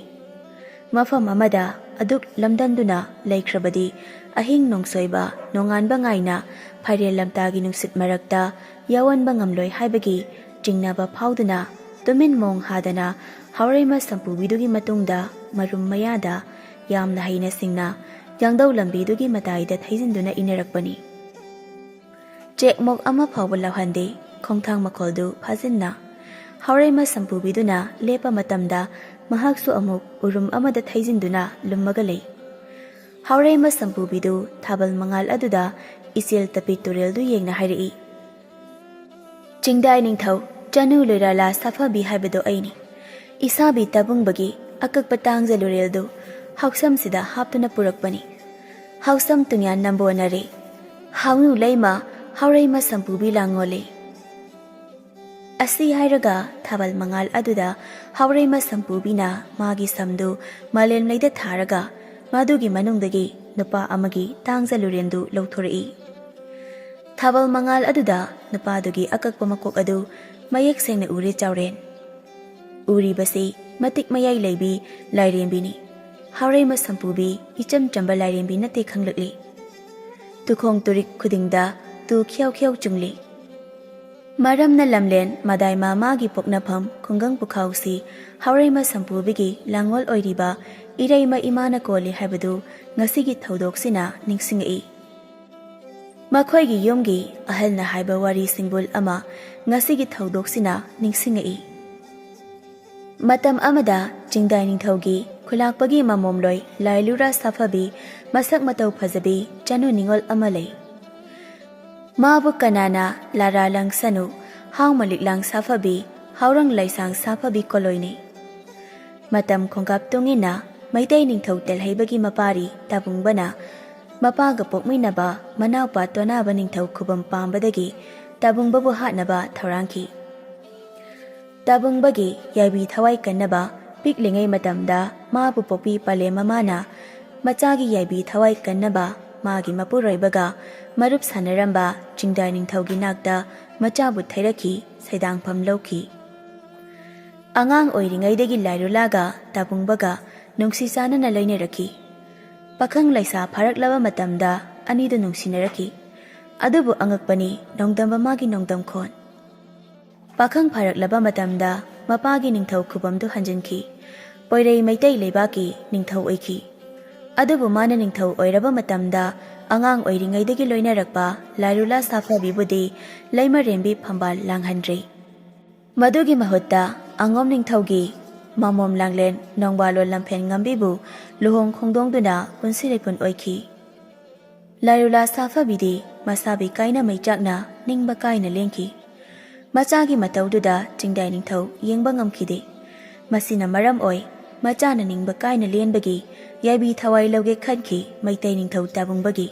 ꯃꯐꯝ ꯑꯃꯗ ꯑꯗꯨꯛ ꯂꯝꯗꯟꯗꯨꯅ ꯂꯩꯈ꯭ꯔꯕꯗꯤ ꯑꯍꯤꯡ ꯅꯣꯡꯁꯣꯏꯕ ꯅꯣꯡꯉꯥꯟꯕ ꯉꯥꯏꯅ ꯐꯥꯏꯔꯦꯜ ꯂꯝꯇꯥꯒꯤ ꯅꯨꯡꯁꯤꯠ ꯃꯔꯛꯇ ꯌꯥꯑꯣꯟꯕ ꯉꯝꯂꯣꯏ ꯍꯥꯏꯕꯒꯤ ꯆꯤꯡꯅꯕ ꯐꯥꯎꯗꯨꯅ ꯇꯨꯃꯤꯟ ꯃꯣꯡ ꯍꯥꯗꯅ ꯍꯥꯎꯔꯩꯃ ꯁꯝꯄꯨꯕꯤꯗꯨꯒꯤ ꯃꯇꯨꯡꯗ ꯃꯔꯨꯝ ꯃꯌꯥꯗ ꯌꯥꯝꯅ ꯍꯩꯅ ꯁꯤꯡꯅ ꯌꯥꯡꯗꯧ ꯂꯝꯕꯤꯗꯨꯒꯤ ꯃꯇꯥꯏꯗ ꯊꯩꯖꯤꯟꯗꯨꯅ ꯏꯟꯅꯔꯛꯄꯅꯤ꯫ ꯆꯦꯛꯃꯣꯛ ꯑꯃ ꯐꯥꯎꯕ ꯂꯧꯍꯟꯗꯦ꯫ ꯈꯣꯡꯊꯥꯡ ꯃꯈꯣꯜꯗꯨ ꯐꯥꯖꯤꯟꯅ ꯍꯥꯎꯔꯩꯃ ꯁꯝꯄꯨꯕꯤꯗꯨꯅ ꯂꯦꯞꯄ ꯃꯇꯝꯗ ꯃꯍꯥꯛꯁꯨ ꯑꯃꯨꯛ ꯎꯔꯨꯝ ꯑꯃꯗ ꯊꯩꯖꯤꯟꯗꯨꯅ ꯂꯨꯝꯃꯒ ꯂꯩ꯫ ꯍꯥꯎꯔꯩꯃ ꯁꯝꯄꯨꯕꯤꯗꯨ ꯊꯥꯕꯜ ꯃꯉꯥꯜ ꯑꯗꯨꯗ ꯏꯆꯦꯜ ꯇꯞꯄꯤ ꯇꯨꯔꯦꯜꯗꯨ ꯌꯦꯡꯅ ꯍꯥꯏꯔꯛꯏ, "ꯆꯤꯡꯗꯥꯏ ꯅꯤꯡꯊꯧ, ꯆꯅꯨ ꯂꯣꯏꯔꯥꯂꯥ ꯁꯥꯐꯕꯤ ꯍꯥꯏꯕꯗꯣ ꯑꯩꯅꯤ꯫ ꯏꯁꯥꯕꯤ ꯇꯥꯕꯨꯡꯕꯒꯤ ꯑꯀꯛꯄ ꯇꯥꯡꯖ ꯂꯨꯔꯦꯜꯗꯨ ꯍꯥꯎꯁꯝꯁꯤꯗ ꯍꯥꯞꯇꯨꯅ ꯄꯨꯔꯛꯄꯅꯤ꯫ ꯍꯥꯎꯁꯝ ꯇꯨꯡꯌꯥꯟ ꯅꯝꯕꯣꯟꯅꯔꯦ꯫ ꯍꯥꯎꯅꯨ ꯂꯩꯃ, ꯍꯥꯎꯔꯩꯃ ꯁꯝꯄꯨꯕꯤ ꯂꯥꯡꯉꯣꯜꯂꯦ꯫" ꯑꯁꯤ ꯍꯥꯏꯔꯒ ꯊꯥꯕꯜ ꯃꯉꯥꯜ ꯑꯗꯨꯗ ꯍꯥꯎꯔꯩꯃ ꯁꯝꯄꯨꯕꯤꯅ ꯃꯥꯒꯤ ꯁꯝꯗꯨ ꯃꯥꯂꯦꯝ ꯂꯩꯗ ꯊꯥꯔꯒ ꯃꯗꯨꯒꯤ ꯃꯅꯨꯡꯗꯒꯤ ꯅꯨꯄꯥ ꯑꯃꯒꯤ ꯇꯥꯡꯖ ꯂꯨꯔꯦꯟꯗꯨ ꯂꯧꯊꯣꯔꯛꯏ꯫ ꯊꯥꯕꯜ ꯃꯉꯥꯜ ꯑꯗꯨꯗ ꯅꯨꯄꯥꯗꯨꯒꯤ ꯑꯀꯛꯄ ꯃꯀꯣꯛ ꯑꯗꯨ ꯃꯌꯦꯛ ꯁꯦꯡꯅ ꯎꯔꯦ ꯆꯥꯎꯔꯦꯟ꯫ ꯎꯔꯤꯕꯁꯤ ꯃꯇꯤꯛ ꯃꯌꯥꯏ ꯂꯩꯕꯤ ꯂꯥꯏꯔꯦꯝꯕꯤꯅꯤ꯫ ꯍꯥꯎꯔꯩꯃ ꯁꯝꯄꯨꯕꯤ ꯏꯆꯝ ꯆꯝꯕ ꯂꯥꯏꯔꯦꯝꯕꯤ ꯅꯠꯇꯦ ꯈꯪꯂꯛꯂꯤ꯫ ꯇꯨꯈꯣꯡ ꯇꯨꯔꯤꯛ ꯈꯨꯗꯤꯡꯗ ꯇꯨ ꯈ꯭ꯌꯧ ꯈ꯭ꯌꯧ ꯆꯨꯡꯂꯤ꯫ ꯃꯔꯝꯅ ꯂꯝꯂꯦꯟ ꯃꯗꯥꯏ ꯃꯃꯥꯒꯤ ꯄꯣꯛꯅꯐꯝ ꯈꯨꯡꯒꯪ ꯄꯨꯈꯥꯎꯁꯤ ꯍꯥꯎꯔꯩꯃ ꯁꯝꯄꯨꯕꯤꯒꯤ ꯂꯥꯡꯉꯣꯜ ꯑꯣꯏꯔꯤꯕ ꯏꯔꯩꯃ ꯏꯃꯥꯅ ꯀꯣꯜꯂꯤ ꯍꯥꯏꯕꯗꯨ ꯉꯁꯤꯒꯤ ꯊꯧꯗꯣꯛꯁꯤꯅ ꯅꯤꯡꯁꯤꯡꯉꯛꯏ꯫ ꯃꯈꯣꯏꯒꯤ ꯌꯨꯝꯒꯤ ꯑꯍꯜꯅ ꯍꯥꯏꯕ ꯋꯥꯔꯤ ꯁꯤꯡꯕꯨꯜ ꯑꯃ ꯉꯁꯤꯒꯤ ꯊꯧꯗꯣꯛꯁꯤꯅ ꯅꯤꯡꯁꯤꯡꯉꯛꯏ꯫ ꯃꯇꯝ ꯑꯃꯗ ꯆꯤꯡꯗꯥꯏ ꯅꯤꯡꯊꯧꯒꯤ ꯈꯨꯂꯥꯛꯄꯒꯤ ꯃꯃꯣꯝꯂꯣꯏ ꯂꯥꯏꯂꯨꯔꯥ ꯁꯥꯐꯕꯤ, ꯃꯁꯛ ꯃꯇꯧ ꯐꯖꯕꯤ ꯆꯅꯨ ꯅꯤꯉꯣꯜ ꯑꯃ ꯂꯩ꯫ ꯃꯥꯕꯨ ꯀꯅꯥꯅ ꯂꯥꯔꯥ ꯂꯪꯁꯅꯨ, ꯍꯥꯎ ꯃꯂꯤꯛꯂꯥꯡ ꯁꯥꯐꯕꯤ, ꯍꯥꯎꯔꯪ ꯂꯩꯁꯥꯡ ꯁꯥꯐꯕꯤ ꯀꯣꯂꯣꯏꯅꯤ꯫ ꯃꯇꯝ ꯈꯣꯡꯀꯥꯞ ꯇꯨꯡꯏꯟꯅ ꯃꯩꯇꯩ ꯅꯤꯡꯊꯧ ꯇꯦꯜꯍꯩꯕꯒꯤ ꯃꯄꯥꯔꯤ ꯇꯥꯕꯨꯡꯕꯅ ꯃꯄꯥꯒ ꯄꯣꯛꯃꯤꯟꯅꯕ ꯃꯅꯥꯎꯄꯥ ꯇꯣꯅꯥꯕ ꯅꯤꯡꯊꯧ ꯈꯨꯕꯝ ꯄꯥꯝꯕꯗꯒꯤ ꯇꯥꯕꯨꯡꯕꯕꯨ ꯍꯥꯠꯅꯕ ꯊꯧꯔꯥꯡꯈꯤ꯫ ꯇꯥꯕꯨꯡꯕꯒꯤ ꯌꯥꯏꯕꯤ ꯊꯋꯥꯏ ꯀꯟꯅꯕ ꯄꯤꯛꯂꯤꯉꯩ ꯃꯇꯝꯗ ꯃꯥꯕꯨ ꯄꯣꯛꯄꯤ ꯄꯂꯦꯝ ꯃꯃꯥꯅ ꯃꯆꯥꯒꯤ ꯌꯥꯏꯕꯤ ꯊꯋꯥꯏ ꯀꯟꯅꯕ ꯃꯥꯒꯤ ꯃꯄꯨꯔꯣꯏꯕꯒ ꯃꯔꯨꯞ ꯁꯥꯟꯅꯔꯝꯕ ꯆꯤꯡꯗꯥꯏ ꯅꯤꯡꯊꯧꯒꯤ ꯅꯥꯛꯇ ꯃꯆꯥꯕꯨ ꯊꯩꯔꯛꯈꯤ, ꯁꯩꯗꯥꯡꯐꯝ ꯂꯧꯈꯤ꯫ ꯑꯉꯥꯡ ꯑꯣꯏꯔꯤꯉꯩꯗꯒꯤ ꯂꯥꯏꯔꯨꯂꯥꯒ ꯇꯥꯕꯨꯡꯕꯒ ꯅꯨꯡꯁꯤ ꯆꯥꯟꯅꯅ ꯂꯣꯏꯅꯔꯛꯈꯤ꯫ ꯄꯥꯈꯪ ꯂꯩꯁꯥ ꯐꯥꯔꯛꯂꯕ ꯃꯇꯝꯗ ꯑꯅꯤꯗꯨ ꯅꯨꯡꯁꯤꯅꯔꯛꯈꯤ꯫ ꯑꯗꯨꯕꯨ ꯑꯉꯛꯄꯅꯤ ꯅꯣꯡꯗꯝꯕ ꯃꯥꯒꯤ ꯅꯣꯡꯗꯝꯈꯣꯟ꯫ ꯄꯥꯈꯪ ꯐꯥꯔꯛꯂꯕ ꯃꯇꯝꯗ ꯃꯄꯥꯒꯤ ꯅꯤꯡꯊꯧ ꯈꯨꯕꯝꯗꯨ ꯍꯟꯖꯤꯟꯈꯤ꯫ ꯄꯣꯏꯔꯩ ꯃꯩꯇꯩ ꯂꯩꯕꯥꯛꯀꯤ ꯅꯤꯡꯊꯧ ꯑꯣꯏꯈꯤ꯫ ꯑꯗꯨꯕꯨ ꯃꯥꯅ ꯅꯤꯡꯊꯧ ꯑꯣꯏꯔꯕ ꯃꯇꯝꯗ ꯑꯉꯥꯡ ꯑꯣꯏꯔꯤꯉꯩꯗꯒꯤ ꯂꯣꯏꯅꯔꯛꯄ ꯂꯥꯏꯔꯨꯂꯥ ꯁꯥꯐꯕꯤꯕꯨꯗꯤ ꯂꯩꯃꯔꯦꯝꯕꯤ ꯐꯝꯕꯥꯜ ꯂꯥꯡꯍꯟꯗ꯭ꯔꯦ꯫ ꯃꯗꯨꯒꯤ ꯃꯍꯨꯠꯇ ꯑꯉꯣꯝ ꯅꯤꯡꯊꯧꯒꯤ ꯃꯃꯣꯝ ꯂꯥꯡꯂꯦꯟ ꯅꯣꯡꯕꯥꯂꯣꯟ ꯂꯝꯐꯦꯟ ꯉꯝꯕꯤꯕꯨ ꯂꯨꯍꯣꯡ ꯈꯣꯡꯗꯣꯡꯗꯨꯅ ꯄꯨꯟꯁꯤ ꯂꯩꯄꯨꯟ ꯑꯣꯏꯈꯤ꯫ ꯂꯥꯏꯔꯨꯂꯥ ꯁꯥꯐꯕꯤꯗꯤ ꯃꯁꯥꯕꯤ ꯀꯥꯏꯅ ꯃꯩꯆꯥꯛꯅ ꯅꯤꯡꯕ ꯀꯥꯏꯅ ꯂꯦꯟꯈꯤ꯫ ꯃꯆꯥꯒꯤ ꯃꯇꯧꯗꯨꯗ ꯆꯤꯡꯗꯥꯏ ꯅꯤꯡꯊꯧ ꯌꯦꯡꯕ ꯉꯝꯈꯤꯗꯦ꯫ ꯃꯁꯤꯅ ꯃꯔꯝ ꯑꯣꯏ ꯃꯆꯥꯅ ꯅꯤꯡꯕ ꯀꯥꯏꯅ ꯂꯦꯟꯕꯒꯤ ꯌꯥꯏꯕꯤ ꯊꯋꯥꯏ ꯂꯧꯒꯦ ꯈꯟꯈꯤ ꯃꯩꯇꯩ ꯅꯤꯡꯊꯧ ꯇꯥꯕꯨꯡꯕꯒꯤ꯫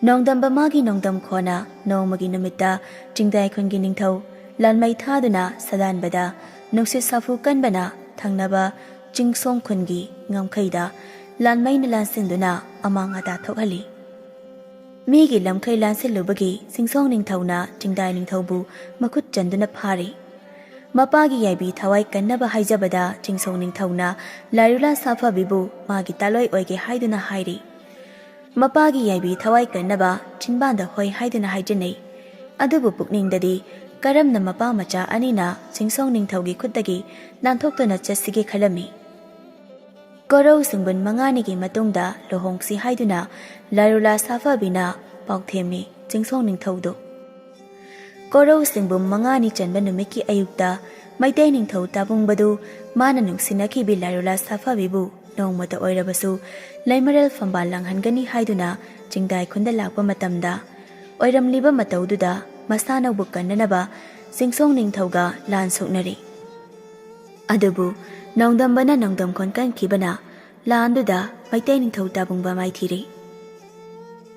ꯅꯣꯡꯗꯝꯕ ꯃꯥꯒꯤ ꯅꯣꯡꯗꯝ ꯈꯣꯟꯅ ꯅꯣꯡꯃꯒꯤ ꯅꯨꯃꯤꯠꯇ ꯆꯤꯡꯗꯥꯏ ꯈꯨꯟꯒꯤ ꯅꯤꯡꯊꯧ ꯂꯥꯟꯃꯩ ꯊꯥꯗꯨꯅ ꯁꯗꯥꯟꯕꯗ ꯅꯨꯡꯁꯤꯠ ꯁꯥꯐꯨ ꯀꯟꯕꯅ ꯊꯪꯅꯕ ꯆꯤꯡꯁꯣꯡ ꯈꯨꯟꯒꯤ ꯉꯝꯈꯩꯗ ꯂꯥꯟꯃꯩꯅ ꯂꯥꯟꯁꯤꯟꯗꯨꯅ ꯑꯃꯥꯡ ꯑꯇꯥ ꯊꯣꯛꯍꯜꯂꯤ꯫ ꯃꯤꯒꯤ ꯂꯝꯈꯩ ꯂꯥꯟꯁꯤꯜꯂꯨꯕꯒꯤ ꯆꯤꯡꯁꯣꯡ ꯅꯤꯡꯊꯧꯅ ꯆꯤꯡꯗꯥꯏ ꯅꯤꯡꯊꯧꯕꯨ ꯃꯈꯨꯠ ꯆꯟꯗꯨꯅ ꯐꯥꯔꯤ꯫ ꯃꯄꯥꯒꯤ ꯌꯥꯏꯕꯤ ꯊꯋꯥꯏ ꯀꯟꯅꯕ ꯍꯥꯏꯖꯕꯗ ꯆꯤꯡꯁꯣꯡ ꯅꯤꯡꯊꯧꯅ ꯂꯥꯏꯔꯨꯂꯥ ꯁꯥꯐꯕꯤꯕꯨ ꯃꯥꯒꯤ ꯇꯥꯂꯣꯏ ꯑꯣꯏꯒꯦ ꯍꯥꯏꯗꯨꯅ ꯍꯥꯏꯔꯤ꯫ ꯃꯄꯥꯒꯤ ꯌꯥꯏꯕꯤ ꯊꯋꯥꯏ ꯀꯟꯅꯕ ꯆꯤꯟꯕꯥꯟꯗ ꯍꯣꯏ ꯍꯥꯏꯗꯨꯅ ꯍꯥꯏꯖꯟꯅꯩ꯫ ꯑꯗꯨꯕꯨ ꯄꯨꯛꯅꯤꯡꯗꯗꯤ ꯀꯔꯝꯅ ꯃꯄꯥ ꯃꯆꯥ ꯑꯅꯤꯅ ꯆꯤꯡꯁꯣꯡ ꯅꯤꯡꯊꯧꯒꯤ ꯈꯨꯠꯇꯒꯤ ꯅꯥꯟꯊꯣꯛꯇꯨꯅ ꯆꯠꯁꯤꯒꯦ ꯈꯜꯂꯝꯃꯤ꯫ ꯀꯣꯔꯧ ꯁꯤꯡꯕꯨꯟ ꯃꯉꯥꯅꯤꯒꯤ ꯃꯇꯨꯡꯗ ꯂꯨꯍꯣꯡꯁꯤ ꯍꯥꯏꯗꯨꯅ ꯂꯥꯏꯔꯨꯂꯥ ꯁꯥꯐꯕꯤꯅ ꯄꯥꯎꯊꯦꯝꯃꯤ ꯆꯤꯡꯁꯣꯡ ꯅꯤꯡꯊꯧꯗꯨ꯫ ꯀꯣꯔꯧ ꯁꯤꯡꯕꯨꯟ ꯃꯉꯥꯅꯤ ꯆꯟꯕ ꯅꯨꯃꯤꯠꯀꯤ ꯑꯌꯨꯛꯇ ꯃꯩꯇꯩ ꯅꯤꯡꯊꯧ ꯇꯥꯕꯨꯡꯕꯗꯨ ꯃꯥꯅ ꯅꯨꯡꯁꯤꯅꯈꯤꯕꯤ ꯂꯥꯏꯔꯨꯂꯥ ꯁꯥꯐꯕꯤꯕꯨ ꯅꯣꯡꯃꯇ ꯑꯣꯏꯔꯕꯁꯨ ꯂꯩꯃꯔꯦꯜ ꯐꯝꯕꯥꯜ ꯂꯥꯡꯍꯟꯒꯅꯤ ꯍꯥꯏꯗꯨꯅ ꯆꯤꯡꯗꯥꯏ ꯈꯨꯟꯗ ꯂꯥꯛꯄ ꯃꯇꯝꯗ ꯑꯣꯏꯔꯝꯂꯤꯕ ꯃꯇꯧꯗꯨꯗ ꯃꯁꯥꯅꯧꯕꯨ ꯀꯟꯅꯅꯕ ꯆꯤꯡꯁꯣꯡ ꯅꯤꯡꯊꯧꯒ ꯂꯥꯟ ꯁꯣꯛꯅꯔꯤ꯫ ꯑꯗꯨꯕꯨ ꯅꯣꯡꯗꯝꯕꯅ ꯅꯣꯡꯗꯝ ꯈꯣꯟ ꯀꯟꯈꯤꯕꯅ ꯂꯥꯟꯗꯨꯗ ꯃꯩꯇꯩ ꯅꯤꯡꯊꯧ ꯇꯥꯕꯨꯡꯕ ꯃꯥꯏꯊꯤꯔꯦ꯫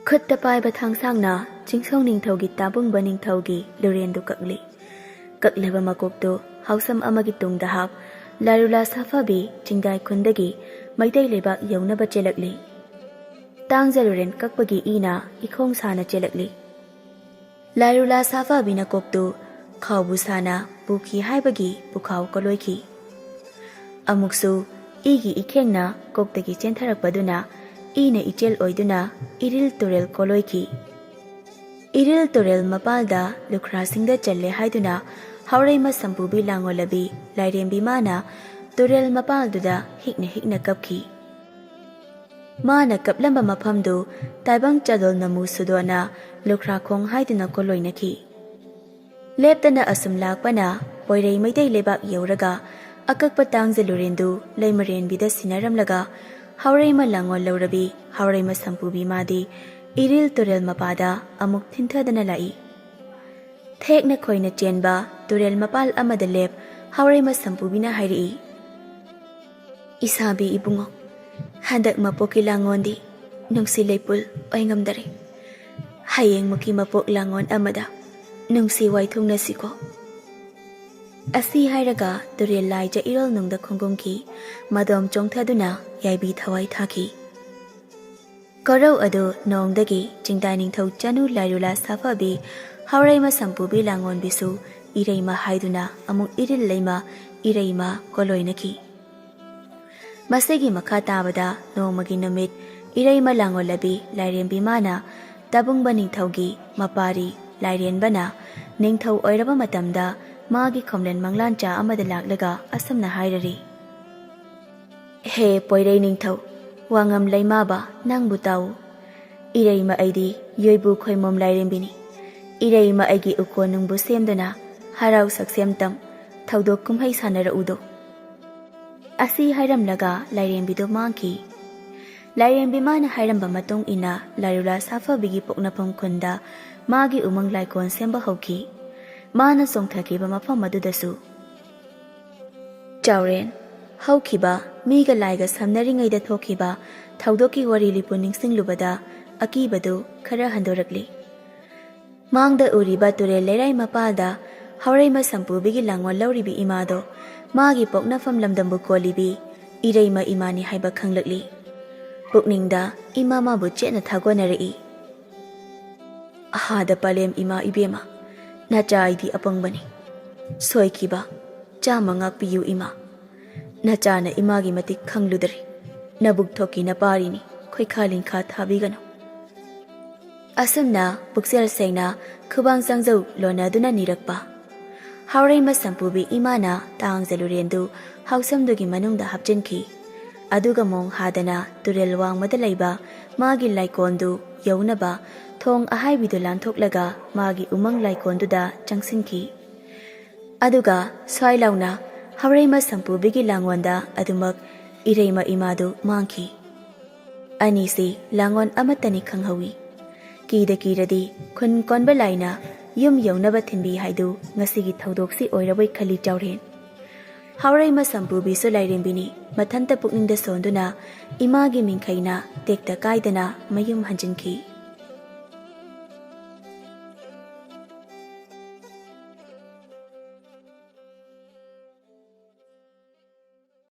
ꯈꯨꯠꯇ ꯄꯥꯏꯕ ꯊꯥꯡꯁꯥꯡꯅ ꯆꯤꯡꯁꯣꯡ ꯅꯤꯡꯊꯧꯒꯤ ꯇꯥꯕꯨꯡꯕ ꯅꯤꯡꯊꯧꯒꯤ ꯂꯨꯔꯦꯟꯗꯨ ꯀꯛꯂꯤ꯫ ꯀꯛꯂꯕ ꯃꯀꯣꯛꯇꯨ ꯍꯥꯎꯁꯝ ꯑꯃꯒꯤ ꯇꯨꯡꯗ ꯍꯥꯞ ꯂꯥꯏꯔꯨꯂꯥ ꯁꯥꯐꯕꯤ ꯆꯤꯡꯗꯥꯏ ꯈꯨꯟꯗꯒꯤ ꯃꯩꯇꯩ ꯂꯩꯕꯥꯛ ꯌꯧꯅꯕ ꯆꯦꯜꯂꯛꯂꯤ꯫ ꯇꯥꯡꯖ ꯂꯨꯔꯦꯟ ꯀꯛꯄꯒꯤ ꯏꯅ ꯏꯈꯣꯡ ꯁꯥꯅ ꯆꯦꯜꯂꯛꯂꯤ꯫ ꯂꯥꯏꯔꯨꯂꯥ ꯁꯥꯐꯕꯤꯅ ꯀꯣꯛꯇꯨ ꯈꯥꯎꯕꯨ ꯁꯥꯅ ꯄꯨꯈꯤ ꯍꯥꯏꯕꯒꯤ ꯄꯨꯈꯥꯎ ꯀꯣꯂꯣꯏꯈꯤ꯫ ꯑꯃꯨꯛꯁꯨ ꯏꯒꯤ ꯏꯈꯦꯡꯅ ꯀꯣꯛꯇꯒꯤ ꯆꯦꯟꯊꯔꯛꯄꯗꯨꯅ ꯏꯅ ꯏꯆꯦꯜ ꯑꯣꯏꯗꯨꯅ ꯏꯔꯤꯜ ꯇꯨꯔꯦꯜ ꯀꯣꯂꯣꯏꯈꯤ꯫ ꯏꯔꯤꯜ ꯇꯨꯔꯦꯜ ꯃꯄꯥꯜꯗ ꯂꯨꯈ꯭ꯔꯥꯁꯤꯡꯗ ꯆꯜꯂꯦ ꯍꯥꯏꯗꯨꯅ ꯍꯥꯎꯔꯩꯃ ꯁꯝꯄꯨꯕꯤ ꯂꯥꯡꯉꯣꯜꯂꯕꯤ ꯂꯥꯏꯔꯦꯝꯕꯤ ꯃꯥꯅ ꯇꯨꯔꯦꯜ ꯃꯄꯥꯜꯗꯨꯗ ꯍꯤꯛꯅ ꯍꯤꯛꯅ ꯀꯞꯈꯤ꯫ ꯃꯥꯅ ꯀꯞꯂꯝꯕ ꯃꯐꯝꯗꯨ ꯇꯥꯏꯕꯪ ꯆꯥꯗꯣꯜ ꯅꯃꯨ ꯁꯨꯗꯣꯅ ꯂꯨꯈ꯭ꯔꯥꯈꯣꯡ ꯍꯥꯏꯗꯨꯅ ꯀꯣꯂꯣꯏꯅꯈꯤ꯫ ꯂꯦꯞꯇꯅ ꯑꯁꯨꯝ ꯂꯥꯛꯄꯅ ꯄꯣꯏꯔꯩ ꯃꯩꯇꯩ ꯂꯩꯕꯥꯛ ꯌꯧꯔꯒ ꯑꯀꯛꯄ ꯇꯥꯡꯖ ꯂꯨꯔꯦꯟꯗꯨ ꯂꯩꯃꯔꯦꯟꯕꯤꯗ ꯁꯤꯟꯅꯔꯝꯂꯒ ꯍꯥꯎꯔꯩꯃ ꯂꯥꯡꯉꯣꯜ ꯂꯧꯔꯕꯤ ꯍꯥꯎꯔꯩꯃ ꯁꯝꯄꯨꯕꯤ ꯃꯥꯗꯤ ꯏꯔꯤꯜ ꯇꯨꯔꯦꯜ ꯃꯄꯥꯗ ꯑꯃꯨꯛ ꯊꯤꯟꯊꯗꯅ ꯂꯥꯛꯏ꯫ ꯊꯦꯛꯅ ꯈꯣꯏꯅ ꯆꯦꯟꯕ ꯇꯨꯔꯦꯜ ꯃꯄꯥꯜ ꯑꯃꯗ ꯂꯦꯞ ꯍꯥꯎꯔꯩꯃ ꯁꯝꯄꯨꯕꯤꯅ ꯍꯥꯏꯔꯛꯏ, "ꯏꯁꯥꯕꯤ ꯏꯕꯨꯡꯉꯣ, ꯍꯟꯗꯛ ꯃꯄꯣꯛꯀꯤ ꯂꯥꯡꯉꯣꯟꯗꯤ ꯅꯨꯡꯁꯤ ꯂꯩꯄꯨꯜ ꯑꯣꯏꯉꯝꯗꯔꯦ꯫ ꯍꯌꯦꯡꯃꯨꯛꯀꯤ ꯃꯄꯣꯛ ꯂꯥꯡꯉꯣꯟ ꯑꯃꯗ ꯅꯨꯡꯁꯤ ꯋꯥꯏꯊꯨꯡꯅꯁꯤꯀꯣ"꯫ ꯑꯁꯤ ꯍꯥꯏꯔꯒ ꯇꯨꯔꯦꯜ ꯂꯥꯏꯖ ꯏꯔꯣꯜ ꯅꯨꯡꯗ ꯈꯣꯡꯒꯨꯝꯈꯤ꯫ ꯃꯗꯣꯝ ꯆꯣꯡꯊꯗꯨꯅ ꯌꯥꯏꯕꯤ ꯊꯋꯥꯏ ꯊꯥꯈꯤ꯫ ꯀꯣꯔꯧ ꯑꯗꯨ ꯅꯣꯡꯗꯒꯤ ꯆꯤꯡꯗꯥꯏ ꯅꯤꯡꯊꯧ ꯆꯅꯨ ꯂꯥꯏꯔꯨꯂꯥ ꯁꯥꯐꯕꯤ ꯍꯥꯎꯔꯩꯃ ꯁꯝꯄꯨꯕꯤ ꯂꯥꯡꯉꯣꯟꯕꯤꯁꯨ ꯏꯔꯩꯃ ꯍꯥꯏꯗꯨꯅ ꯑꯃꯨꯛ ꯏꯔꯤꯜ ꯂꯩꯃ ꯏꯔꯩꯃ ꯀꯣꯂꯣꯏꯅꯈꯤ꯫ ꯃꯁꯤꯒꯤ ꯃꯈꯥ ꯇꯥꯕꯗ ꯅꯣꯡꯃꯒꯤ ꯅꯨꯃꯤꯠ ꯏꯔꯩꯃ ꯂꯥꯡꯉꯣꯜꯂꯕꯤ ꯂꯥꯏꯔꯦꯝꯕꯤ ꯃꯥꯅ ꯇꯕꯨꯡꯕ ꯅꯤꯡꯊꯧꯒꯤ ꯃꯄꯥꯔꯤ ꯂꯥꯏꯔꯦꯟꯕꯅ ꯅꯤꯡꯊꯧ ꯑꯣꯏꯔꯕ ꯃꯇꯝꯗ ꯃꯥꯒꯤ ꯈꯣꯝꯂꯦꯟ ꯃꯪꯂꯥꯟꯆꯥ ꯑꯃꯗ ꯂꯥꯛꯂꯒ ꯑꯁꯨꯝꯅ ꯍꯥꯏꯔꯔꯤ, "ꯍꯦ ꯄꯣꯏꯔꯩ ꯅꯤꯡꯊꯧ, ꯋꯥꯉꯝ ꯂꯩꯃꯥꯕ ꯅꯪꯕꯨ ꯇꯥꯎ꯫ ꯏꯔꯩꯃ ꯑꯩꯗꯤ ꯌꯣꯏꯕꯨ ꯈꯣꯏꯃꯣꯝ ꯂꯥꯏꯔꯦꯝꯕꯤꯅꯤ꯫ ꯏꯔꯩꯃ ꯑꯩꯒꯤ ꯎꯀꯣꯟ ꯅꯨꯡꯕꯨ ꯁꯦꯝꯗꯨꯅ ꯍꯔꯥꯎ ꯁꯛꯁꯦꯝꯇꯝ ꯊꯧꯗꯣꯛ ꯀꯨꯝꯍꯩ ꯁꯥꯟꯅꯔꯛꯎꯗꯣ"꯫ ꯑꯁꯤ ꯍꯥꯏꯔꯝꯂꯒ ꯂꯥꯏꯔꯦꯝꯕꯤꯗꯨ ꯃꯥꯡꯈꯤ꯫ ꯂꯥꯏꯔꯦꯝꯕꯤ ꯃꯥꯅ ꯍꯥꯏꯔꯝꯕ ꯃꯇꯨꯡ ꯏꯟꯅ ꯂꯥꯏꯔꯨꯂꯥ ꯁꯥꯐꯕꯤꯒꯤ ꯄꯣꯛꯅꯐꯝ ꯈꯨꯟꯗ ꯃꯥꯒꯤ ꯎꯃꯪ ꯂꯥꯏꯀꯣꯟ ꯁꯦꯝꯕ ꯍꯧꯈꯤ꯫ ꯃꯥꯅ ꯆꯣꯡꯊꯈꯤꯕ ꯃꯐꯝ ꯑꯗꯨꯗꯁꯨ ꯆꯥꯎꯔꯦꯟ, ꯍꯧꯈꯤꯕ ꯃꯤꯒ ꯂꯥꯏꯒ ꯁꯝꯅꯔꯤꯉꯩꯗ ꯊꯣꯛꯈꯤꯕ ꯊꯧꯗꯣꯛꯀꯤ ꯋꯥꯔꯤ ꯂꯤꯄꯨ ꯅꯤꯡꯁꯤꯡꯂꯨꯕꯗ ꯑꯀꯤꯕꯗꯨ ꯈꯔ ꯍꯟꯗꯣꯔꯛꯂꯤ꯫ ꯃꯥꯡꯗ ꯎꯔꯤꯕ ꯇꯨꯔꯦꯜ ꯂꯩꯔꯥꯏ ꯃꯄꯥꯜꯗ ꯍꯧꯔꯩꯃ ꯁꯝꯄꯨꯕꯤꯒꯤ ꯂꯥꯡꯒꯣꯜ ꯂꯧꯔꯤꯕꯤ ꯏꯃꯥꯗꯣ ꯃꯥꯒꯤ ꯄꯣꯛꯅꯐꯝ ꯂꯝꯗꯝꯕꯨ ꯀꯣꯜꯂꯤꯕꯤ ꯏꯔꯩꯃ ꯏꯃꯥꯅꯤ ꯍꯥꯏꯕ ꯈꯪꯂꯛꯂꯤ꯫ ꯄꯨꯛꯅꯤꯡꯗ ꯏꯃꯥ ꯃꯥꯕꯨ ꯆꯦꯠꯅ ꯊꯥꯒꯣꯟꯅꯔꯛꯏ꯫ "ꯑꯍꯥꯗ ꯄꯂꯦꯝ ꯏꯃꯥ ꯏꯕꯦꯝꯃ, ꯅꯆꯥ ꯑꯩꯗꯤ ꯑꯄꯪꯕꯅꯤ꯫ ꯁꯣꯏꯈꯤꯕ ꯆꯥꯝꯃ ꯉꯥꯛꯄꯤꯌꯨ ꯏꯃꯥ꯫ ꯅꯆꯥꯅ ꯏꯃꯥꯒꯤ ꯃꯇꯤꯛ ꯈꯪꯂꯨꯗ꯭ꯔꯦ꯫ ꯅꯕꯨꯛ ꯊꯣꯛꯀꯤ ꯅꯄꯥꯔꯤꯅꯤ, ꯈꯣꯏꯈꯥ ꯂꯤꯡꯈꯥ ꯊꯥꯕꯤꯒꯅꯨ"꯫ ꯑꯁꯨꯝꯅ ꯄꯨꯛꯆꯦꯜ ꯁꯦꯡꯅ ꯈꯨꯕꯥꯡ ꯆꯪꯖꯧ ꯂꯣꯟꯅꯗꯨꯅ ꯅꯤꯔꯛꯄ꯫ ꯍꯥꯎꯔꯩꯃ ꯁꯝꯄꯨꯕꯤ ꯏꯃꯥꯅ ꯇꯥꯡꯖ ꯂꯨꯔꯦꯟꯗꯨ ꯍꯥꯎꯁꯝꯗꯨꯒꯤ ꯃꯅꯨꯡꯗ ꯍꯥꯞꯆꯤꯟꯈꯤ꯫ ꯑꯗꯨꯒ ꯃꯣꯡ ꯍꯥꯗꯅ ꯇꯨꯔꯦꯜ ꯋꯥꯡꯃꯗ ꯂꯩꯕ ꯃꯥꯒꯤ ꯂꯥꯏꯀꯣꯟꯗꯨ ꯌꯧꯅꯕ ꯊꯣꯡ ꯑꯍꯥꯏꯕꯤꯗꯨ ꯂꯥꯟꯊꯣꯛꯂꯒ ꯃꯥꯒꯤ ꯎꯃꯪ ꯂꯥꯏꯀꯣꯟꯗꯨꯗ ꯆꯪꯁꯤꯟꯈꯤ꯫ ꯑꯗꯨꯒ ꯁ꯭ꯋꯥꯏ ꯂꯥꯎꯅ ꯍꯥꯎꯔꯩꯃ ꯁꯝꯄꯨꯕꯤꯒꯤ ꯂꯥꯡꯒꯣꯟꯗ ꯑꯗꯨꯃꯛ ꯏꯔꯩꯃ ꯏꯃꯥꯗꯨ ꯃꯥꯡꯈꯤ꯫ ꯑꯅꯤꯁꯤ ꯂꯥꯡꯒꯣꯟ ꯑꯃꯠꯇꯅꯤ ꯈꯪꯍꯧꯏ꯫ ꯀꯤꯗ ꯀꯤꯔꯗꯤ ꯈꯨꯟ ꯀꯣꯟꯕ ꯂꯥꯏꯅ ꯌꯨꯝ ꯌꯧꯅꯕ ꯊꯤꯟꯕꯤ ꯍꯥꯏꯗꯨ ꯉꯁꯤꯒꯤ ꯊꯧꯗꯣꯛꯁꯤ ꯑꯣꯏꯔꯕꯣꯏ ꯈꯜꯂꯤ ꯆꯥꯎꯔꯦꯟ꯫ ꯍꯥꯎꯔꯩꯃ ꯁꯝꯄꯨꯕꯤꯁꯨ ꯂꯥꯏꯔꯦꯝꯕꯤꯅꯤ, ꯃꯊꯟꯇ ꯄꯨꯛꯅꯤꯡꯗ ꯁꯣꯟꯗꯨꯅ ꯏꯃꯥꯒꯤ ꯃꯤꯡꯈꯩꯅ ꯇꯦꯛꯇ ꯀꯥꯏꯗꯅ ꯃꯌꯨꯝ ꯍꯟꯖꯤꯟꯈꯤ꯫